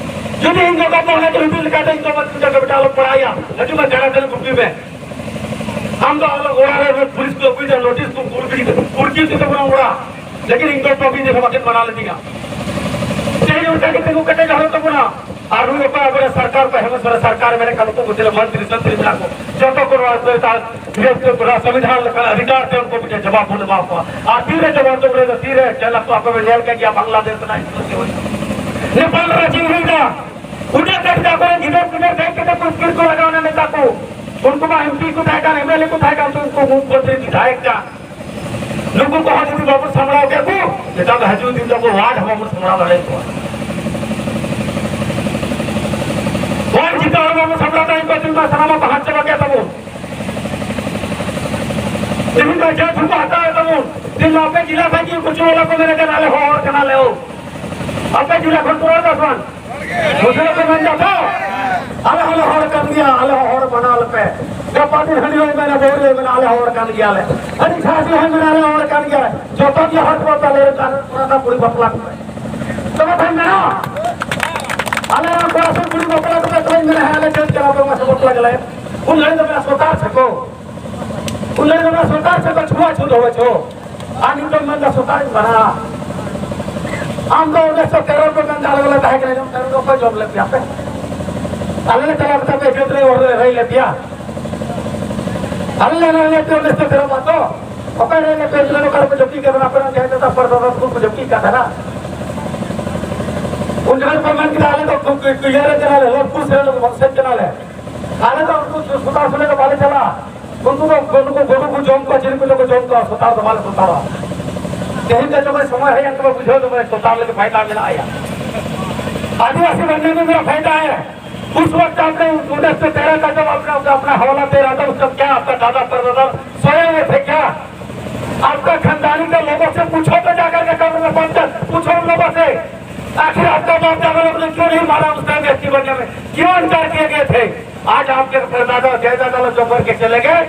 ᱡᱩᱫᱤ ᱤᱧ ᱜᱚᱜᱚ ᱵᱟᱵᱟ ᱦᱚᱲ ᱠᱚ ᱤᱫᱤ ᱞᱮᱠᱟ ᱛᱮ ᱤᱧ ᱜᱚᱜᱚ ᱛᱤᱱᱟᱹᱜ ᱠᱮᱯᱤᱴᱟᱞ ᱯᱟᱲᱟᱭᱟ, ᱦᱤᱡᱩᱜ ᱢᱮ ᱜᱟᱰᱟ ᱫᱷᱟᱨᱮ ᱜᱩᱯᱤ ᱢᱮ᱾ ᱟᱢ ᱫᱚ ᱟᱞᱚ ᱚᱲᱟᱜ ᱨᱮ ᱯᱩᱞᱤᱥ ᱠᱚ ᱟᱹᱜᱩᱭᱮᱫᱟ, ᱱᱳᱴᱤᱥ ᱠᱚ ᱠᱩᱞ ᱠᱮᱫ ᱠᱩᱞ ᱠᱮᱫ ᱛᱟᱵᱚᱱᱟ ᱚᱲᱟᱜ᱾ ᱞᱮᱠᱤᱱ ᱤᱧ ᱫᱚ ᱵᱟᱹᱵᱤ ᱫᱮᱠᱷᱟ ᱵᱟᱠᱤᱱ ᱢᱟᱱᱟᱣ ᱞᱤᱫᱤᱧᱟ᱾ ᱛᱮᱦᱮᱧ ᱚᱱᱠᱟ ᱜᱮ ᱛᱤᱸᱜᱩ ᱠᱮᱴᱮᱡ ᱦᱩᱭᱩᱜ ᱛᱟᱵᱚᱱᱟ᱾ ᱟᱨ ᱱᱩᱭ ᱚᱠᱚᱭ ᱟᱵᱚᱨᱮᱱ ᱥᱚᱨᱠᱟᱨ ᱠᱚ, ᱦᱮᱢᱚᱱᱛ ᱥᱚᱨᱮᱱ ᱥᱚᱨᱠᱟᱨ ᱢᱮᱱᱮᱫ ᱠᱟᱱ ᱩᱱᱠᱩ ᱠᱚ ᱛᱤᱱᱟᱹᱜ ᱢᱚᱱᱛᱨᱤ ᱥᱚᱱᱛᱨᱤ ᱢᱮᱱᱟᱜ ᱠᱚ, ᱡᱚᱛᱚ ᱠᱚ ᱱᱚᱣᱟ ᱥᱚᱝᱵᱤᱫᱷᱟᱱ ᱞᱮᱠᱟᱱ ᱚᱫᱷᱤᱠᱟᱨ ᱛᱮ ᱩᱱᱠᱩ ᱢᱤᱫᱴᱮᱱ ᱡᱚᱵᱟᱵ ᱵᱚᱱ ᱮᱢᱟ ᱠᱚᱣᱟ᱾ ᱟᱨ ᱛᱤᱨᱮ ᱡᱚᱵᱟᱵ ᱫᱚ ᱩᱱᱤ ᱫᱚ ᱛᱤᱨᱮ ᱪᱮᱫ ᱞᱮᱠᱟ ᱟᱯᱮ ᱯᱮ ᱧᱮᱞ ᱠᱮᱫ ᱜᱮᱭᱟ ᱵᱟᱝᱞᱟᱫᱮᱥ ᱨᱮᱱᱟᱜ ᱥᱛᱷᱤᱛᱤ ᱦᱩᱭ᱾ ᱱᱮᱯᱟᱞ ᱨᱮ ᱪᱮᱫ ᱦᱩᱭᱱᱟ? ᱩᱰᱟᱹᱜ ᱜᱟᱹᱰᱤ ᱟᱠᱚᱨᱮᱱ ᱜᱤᱫᱟᱹᱨ ᱯᱤᱫᱟᱹᱨ ᱫᱮᱡ ᱠᱟᱛᱮ ᱠᱚ ᱤᱥᱠᱩᱞ ᱠᱚ ᱞᱟᱜᱟᱣ ᱮᱱᱟ ᱱᱮᱛᱟ ᱠᱚ᱾ ᱩᱱᱠᱩ ᱢᱟ ᱮᱢᱯᱤ ᱠᱚ ᱛᱟᱦᱮᱸ ᱠᱟᱱ, ᱮᱢᱮᱞᱮ ᱠᱚ ᱛᱟᱦᱮᱸ ᱠᱟᱱ, ᱛᱚ ᱩᱱᱠᱩ ᱢᱩᱠᱷ ᱢᱚᱱᱛᱨᱤ ᱵᱤᱫᱷᱟᱭᱚᱠ ᱠᱟᱱ᱾ ᱱᱩᱠᱩ ᱠᱚᱦᱚᱸ ᱡᱩᱫᱤ ᱵᱟᱵᱚᱱ ᱥᱟᱢᱵᱲᱟᱣ ᱠᱮᱭᱟ ᱠᱚ, ᱱᱮᱛᱟᱨ ᱫᱚ ᱦᱤᱡᱩᱜ ᱫᱤᱱ ᱫᱚ ᱟᱵᱚ ᱣᱟᱨᱰ ᱦᱚᱸ ᱵᱟᱵᱚᱱ ᱥᱟᱢᱵᱲᱟᱣ ᱫᱟᱲᱮᱭᱟᱠᱚᱣᱟ᱾ ᱣᱟᱨᱰ ᱡᱤᱛᱟᱹᱣ ᱦᱚᱸ ᱵᱟᱵᱚᱱ ᱥᱟᱢᱵᱲᱟᱣ ᱫᱟᱲᱮᱭᱟᱠᱚᱣᱟ, ᱛᱤᱱ ᱢᱟ ᱥᱟᱱᱟᱢᱟᱜ ᱠᱚ ᱦᱟᱛ ᱪᱟᱵᱟ ᱠᱮᱫ ᱛᱟᱵᱚᱱ᱾ ᱛᱮᱦᱮᱧ ᱫᱚ ᱡᱟᱹᱛ ᱦᱚᱸᱠᱚ ᱦᱟᱛᱟᱣᱮᱫ ᱛᱟᱵᱚᱱ᱾ ᱛᱮᱦᱮᱧ ᱫᱚ ᱟᱯᱮ ᱡᱮᱞᱟ ᱠᱷᱚᱱ ᱜᱮ ᱠᱩᱪᱩ ᱵᱟᱞᱟ ᱠᱚ ᱢᱮᱱᱮᱫ ᱠᱟᱱᱟ, ᱟᱞᱮ ᱦᱚᱸ ᱦᱚᱲ ᱠᱟᱱᱟᱞᱮ ᱳ᱾ ᱟᱯᱮ ᱡᱮᱞᱟ ᱠᱷᱚᱱ ᱠᱚ ᱨᱚᱲ ᱮᱫᱟ ᱥᱮ ᱵᱟᱝ? ᱵᱩᱡᱷᱟᱹᱣ ᱯᱮ ᱢᱮᱱ ᱫᱟ ᱛᱚ? ᱟᱞᱮ ᱦᱚᱸᱞᱮ ᱦᱚᱲ ᱠᱟᱱ ᱜᱮᱭᱟ, ᱟᱞᱮ ᱦᱚᱸ ᱦᱚᱲ ᱢᱟᱱᱟᱣ ᱞᱮᱯᱮ᱾ ᱜᱟᱯᱟ ᱫᱤᱱ ᱦᱟᱺᱰᱤ ᱦᱚᱸᱭ ᱢᱮᱱᱟ, ᱵᱟᱹᱣᱨᱤ ᱦᱚᱸᱭ ᱢᱮᱱᱟ, ᱟᱞᱮ ᱦᱚᱸ ᱦᱚᱲ ᱠᱟᱱ ᱜᱮᱭᱟᱞᱮ᱾ ᱦᱟᱺᱰᱤ ᱪᱷᱟᱹᱥᱤ ᱦᱚᱸᱭ ᱢᱮᱱᱟ, ᱟᱞᱮ ᱦᱚᱸ ᱦᱚᱲ ᱠᱟᱱ ᱜᱮᱭᱟᱞᱮ᱾ ᱡᱚᱛᱚ ᱜᱮ ᱦᱚᱲ ᱠᱚ ᱛᱟᱞᱮ ᱨᱮ ᱠᱟᱱ ᱠᱚᱲᱟ ᱠᱚ ᱠᱩᱲᱤ ᱵᱟᱯᱞᱟ ᱠᱚᱯᱮ᱾ ᱛᱚᱵᱮ ᱛᱚᱧ ᱢᱮᱱᱟ, ᱟᱞᱮ ᱨᱮᱱ ᱠᱚᱲᱟ ᱥᱮ ᱠᱩᱲᱤ ᱵᱟᱯᱞᱟ ᱠᱚᱯᱮ, ᱛᱚᱵᱮᱧ ᱢᱮᱱᱟ, ᱦᱮᱸ, ᱟᱞᱮ ᱪᱮᱫ ᱠᱟᱱᱟ ᱯᱮ, ᱢᱟᱥᱮ ᱵᱟᱯᱞᱟ ᱜᱮᱞᱮ᱾ ᱩᱱ ᱜᱷᱟᱹᱲᱤᱡ ᱫᱚ ᱢᱮᱱᱟ, ᱥᱚᱨᱠᱟᱨ ᱥᱮ ᱠᱚ᱾ ᱩᱱ ᱜᱷᱟᱹᱲᱤᱡ ᱫᱚ ᱢᱮᱱᱟ, ᱥᱚᱨᱠᱟᱨ ᱥᱮ ᱠᱚ, ᱪᱷᱩᱣᱟ ᱪᱷᱩᱛ ᱦᱚᱵᱮ ᱪᱷᱳ᱾ ᱟᱨ ᱱᱤᱛᱚᱜ ᱢᱮᱱᱫᱟ ᱥᱚᱨᱠᱟᱨᱤᱧ ᱢᱟᱱᱟ᱾ ᱟᱢ ᱫᱚ ᱚᱸᱰᱮ ᱥᱮ ᱛᱮᱨᱚ ᱯᱮ ᱢᱮᱱᱫᱟ, ᱟᱞᱮ ᱫᱚᱞᱮ ᱛᱟᱦᱮᱸ ᱠᱟᱱᱟ, ᱡᱚᱢ ᱛᱮᱨᱚ ᱫᱚ ᱚᱠᱚᱭ ᱡᱚᱢ ᱞᱮᱫ ᱯᱮᱭᱟ ᱯᱮ? ᱟᱞᱮ ᱞᱮ ᱪᱟᱞᱟᱣ ᱠᱟᱛᱮ ᱯᱮ ᱡᱟᱹᱛ ᱞᱮ ᱨᱟᱹᱭ ᱞᱮᱫ ᱯᱮᱭᱟ᱾ ᱟᱞᱮ ᱞᱮ ᱨᱟᱹᱭ ᱞᱮᱫ ᱯᱮᱭᱟ ᱚᱸᱰᱮ ᱥᱮ ᱛᱮᱨᱚ ᱵᱟᱨ ᱫᱚ᱾ ᱚᱠᱚᱭ ᱨᱟᱹᱭ ᱞᱮᱫ ᱯᱮᱭᱟ? ᱚᱠᱟ ᱨᱮᱯᱮ ᱡᱟᱹᱯᱤᱫ ᱠᱟᱱᱟ? ᱟᱯᱮ ᱨᱮᱱ ᱡᱟᱦᱟᱸᱭ ᱱᱮᱛᱟ ᱯᱟᱨᱥᱟᱫ ᱩᱱᱠᱩ ᱠᱚ ᱡᱟᱹᱯᱤᱫ ᱠᱟᱱ ᱛᱟᱦᱮᱱᱟ᱾ ᱩᱱ ᱡᱚᱠᱷᱚᱱ ᱯᱮ ᱢᱮᱱ ᱠᱮᱫᱟ, ᱟᱞᱮ ᱫᱚ ᱤᱭᱟᱹ ᱨᱮ ᱠᱟᱱᱟᱞᱮ, ᱞᱚᱵᱷᱯᱩᱨ ᱥᱮᱫ ᱨᱮ ᱵᱚᱝᱥᱚᱡᱽ ᱠᱟᱱᱟᱞᱮ᱾ ᱟᱞᱮ ᱫᱚ ᱩᱱᱠᱩ ᱥᱩᱛᱟᱨ ᱥᱚᱸᱜᱮ ᱫᱚ ᱵᱟᱞᱮ ᱪᱟᱞᱟᱜᱼᱟ᱾ ᱩᱱᱠᱩ ᱫᱚ, ᱱᱩᱠᱩ ᱜᱩᱰᱩ ᱠᱚ ᱡᱚᱢ ᱠᱚᱣᱟ, ᱪᱤᱞᱤ ᱠᱚᱪᱚ ᱠᱚ ᱡᱚᱢ ᱠᱚᱣᱟ, ᱥᱩᱛᱟᱨ ᱫᱚ ᱵᱟᱞᱮ ᱥᱩᱛᱟᱨᱟ᱾ ᱛᱮᱦᱮᱧ ᱫᱚ ᱡᱚᱠᱷᱚᱱ ᱥᱚᱢᱚᱭ ᱦᱮᱡ ᱮᱱ ᱛᱟᱵᱚᱱᱟ, ᱵᱩᱡᱷᱟᱹᱣ ᱛᱟᱵᱚᱱᱟ, ᱥᱩᱛᱟᱨ ᱞᱟᱹᱜᱤᱫ ᱯᱷᱟᱭᱫᱟ ᱢᱮᱱᱟᱜᱼᱟ ᱭᱟ᱾ ᱟᱹᱫᱤᱵᱟᱹᱥᱤ ᱢᱟᱹᱱᱢᱤ ᱢᱮᱱᱟᱜ ᱯᱷᱟᱭᱫᱟ ᱦᱮ᱾ उस वक्त आपने उन्नीस सौ तेरह का जब आपने अपना हवाला दे रहा था, उस वक्त क्या आपका दादा परदादा सोए हुए थे क्या? आपका खानदानी का लोगों से पूछो तो जाकर के कब्र में पहुंचकर पूछो उन लोगों से। आखिर आपका बाप दादा लोग ने क्यों नहीं मारा उस टाइम एसटी बनने में, क्यों इनकार किए गए थे? आज आपके परदादा जयदादा लोग जो मर के चले गए,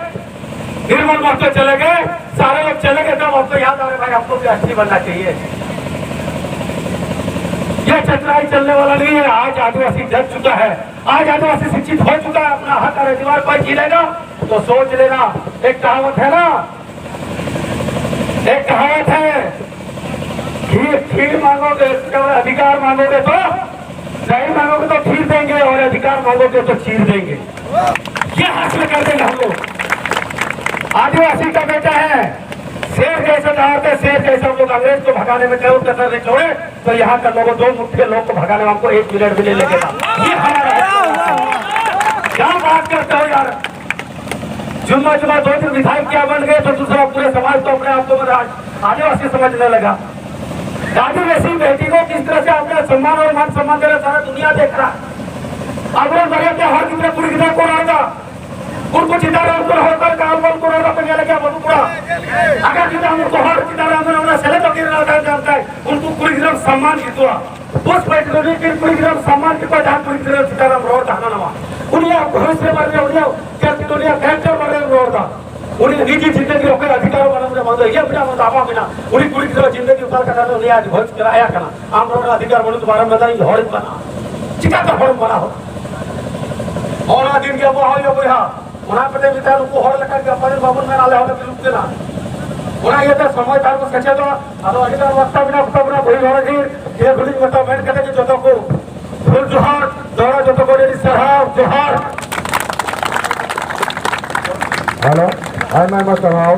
निर्मल महतो चले गए, सारे लोग चले गए, तब आपको याद आ रहा है भाई, आपको भी एसटी बनना चाहिए। यह चतुराई चलने वाला नहीं है। आज आदिवासी जग चुका है, आज आदिवासी शिक्षित हो चुका है, अपना हक और अधिकार पर जी लेगा। तो सोच लेना, एक कहावत है ना, एक कहावत है, खीर, खीर मांगोगे, अधिकार मांगोगे तो नहीं मांगोगे तो खीर देंगे, और अधिकार मांगोगे तो चीर देंगे। ये हासिल कर देंगे हम लोग। आदिवासी का बेटा है, शेर जैसे कहा थे, शेर जैसे हम लोग अंग्रेज को भगाने में जरूर कसर नहीं छोड़े, तो यहाँ का लोगों, दो मुट्ठी लोग को भगाने में हमको एक मिनट भी नहीं लगेगा। ये हमारा, क्या बात करते हो यार? जुम्मा जुम्मा दो दिन विधायक क्या बन गए, तो दूसरा पूरे समाज तो अपने आप को मतलब आदिवासी समझने लगा। आदिवासी बेटी को किस तरह से आपने सम्मान और मान सम्मान दे रहे, सारा दुनिया देख रहा। अब वो मरे क्या हर कितने पूरी किताब को रहेगा, उनको चिताराम को होकर काम बंद को रहेगा, तो क्या लगे बोलू पूरा। अगर चिताराम को हर चिताराम में उन्हें सेले तो गिर रहा था, जानता है, उनको पूरी तरफ सम्मान कितना, उस बेटी को भी पूरी तरफ सम्मान कितना, जहाँ पूरी तरफ चिताराम रोड था ना नवा। उन्हें आप घोष से मार रहे, उन्हें क्या, उन्हें कैंसर मार रहे रोड था। ᱩᱱᱤ ᱱᱤᱡᱮ ᱡᱤᱱᱫᱮᱜᱤ ᱚᱠᱚᱭ ᱚᱫᱷᱤᱠᱟᱨ ᱵᱟᱹᱱᱩᱜ ᱨᱮ ᱵᱟᱝ ᱫᱚ ᱤᱭᱟᱹ ᱵᱮᱱᱟᱣ ᱵᱟᱝ ᱫᱚ ᱟᱢᱟᱜ ᱢᱮᱱᱟᱜ᱾ ᱩᱱᱤ ᱠᱩᱲᱤ ᱜᱤᱫᱽᱨᱟᱹ ᱡᱤᱱᱫᱮᱜᱤ ᱚᱠᱟ ᱞᱮᱠᱟ ᱠᱟᱛᱮ ᱩᱱᱤᱭᱟᱜ ᱵᱷᱚᱭᱮᱥ ᱠᱟᱱᱟ, ᱟᱭᱟᱜ ᱠᱟᱱᱟ᱾ ᱟᱢ ᱨᱚᱲ ᱚᱫᱷᱤᱠᱟᱨ ᱵᱟᱹᱱᱩᱜ ᱛᱟᱢᱟ, ᱟᱨᱮᱢ ᱢᱮᱱᱫᱟ ᱤᱧ ᱦᱚᱲᱤᱧ ᱵᱮᱱᱟᱜᱼᱟ᱾ ᱪᱤᱠᱟᱹᱛᱮ ᱦᱚᱲᱮᱢ ᱵᱮᱱᱟᱣᱟ? ᱚᱱᱟ ᱫᱤᱱ ᱜᱮ ᱟᱵᱚ ᱦᱩᱭᱩᱜᱼᱟ ᱵᱚᱭᱦᱟ᱾ ᱚᱱᱟ ᱠᱟᱛᱮ ᱢᱮᱛᱟ ᱱᱩᱠᱩ ᱦᱚᱲ ᱞᱮᱠᱟ ᱜᱮ ᱟᱯᱟᱱ ᱵᱟᱵᱚᱱ ᱢᱮᱱᱟ ᱟᱞᱮ ᱦᱚᱸᱞᱮ ᱫᱩᱲᱩᱵ ᱠᱟᱱᱟ᱾ ᱚᱱᱟ ᱤᱭᱟᱹᱛᱮ ᱥᱚᱢᱚᱭ ᱛᱟᱨ ᱠᱚ ᱥᱮᱪᱮᱫᱚᱜᱼᱟ᱾ ᱟᱫᱚ ᱟᱹᱰᱤ ᱜᱟᱱ ᱵᱟᱠᱛᱟ ᱢᱮᱱᱟᱜ ᱠᱚᱛᱟ ᱵᱚᱱᱟ, ᱵᱟᱹᱧ ᱨᱚᱲ ᱤᱫᱤ, ᱤᱭᱟᱹ ᱠᱚᱞᱤᱧ ᱢᱮᱛᱟ ᱢᱮᱱ ᱠᱟᱛᱮ ᱜᱮ ᱡᱚᱛᱚ ᱠᱚ ᱦᱩᱞ ᱡᱚᱦᱟᱨ, ᱡᱚᱦᱟᱨ ᱡᱚᱛᱚ ᱠᱚ ᱟᱹᱰᱤ ᱟᱹᱰᱤ ᱥᱟᱨᱦᱟᱣ, ᱡᱚᱦᱟᱨ᱾ ᱦᱮᱞᱳ, ᱟᱭᱢᱟ ᱟᱭᱢᱟ ᱥᱟᱨᱦᱟᱣ᱾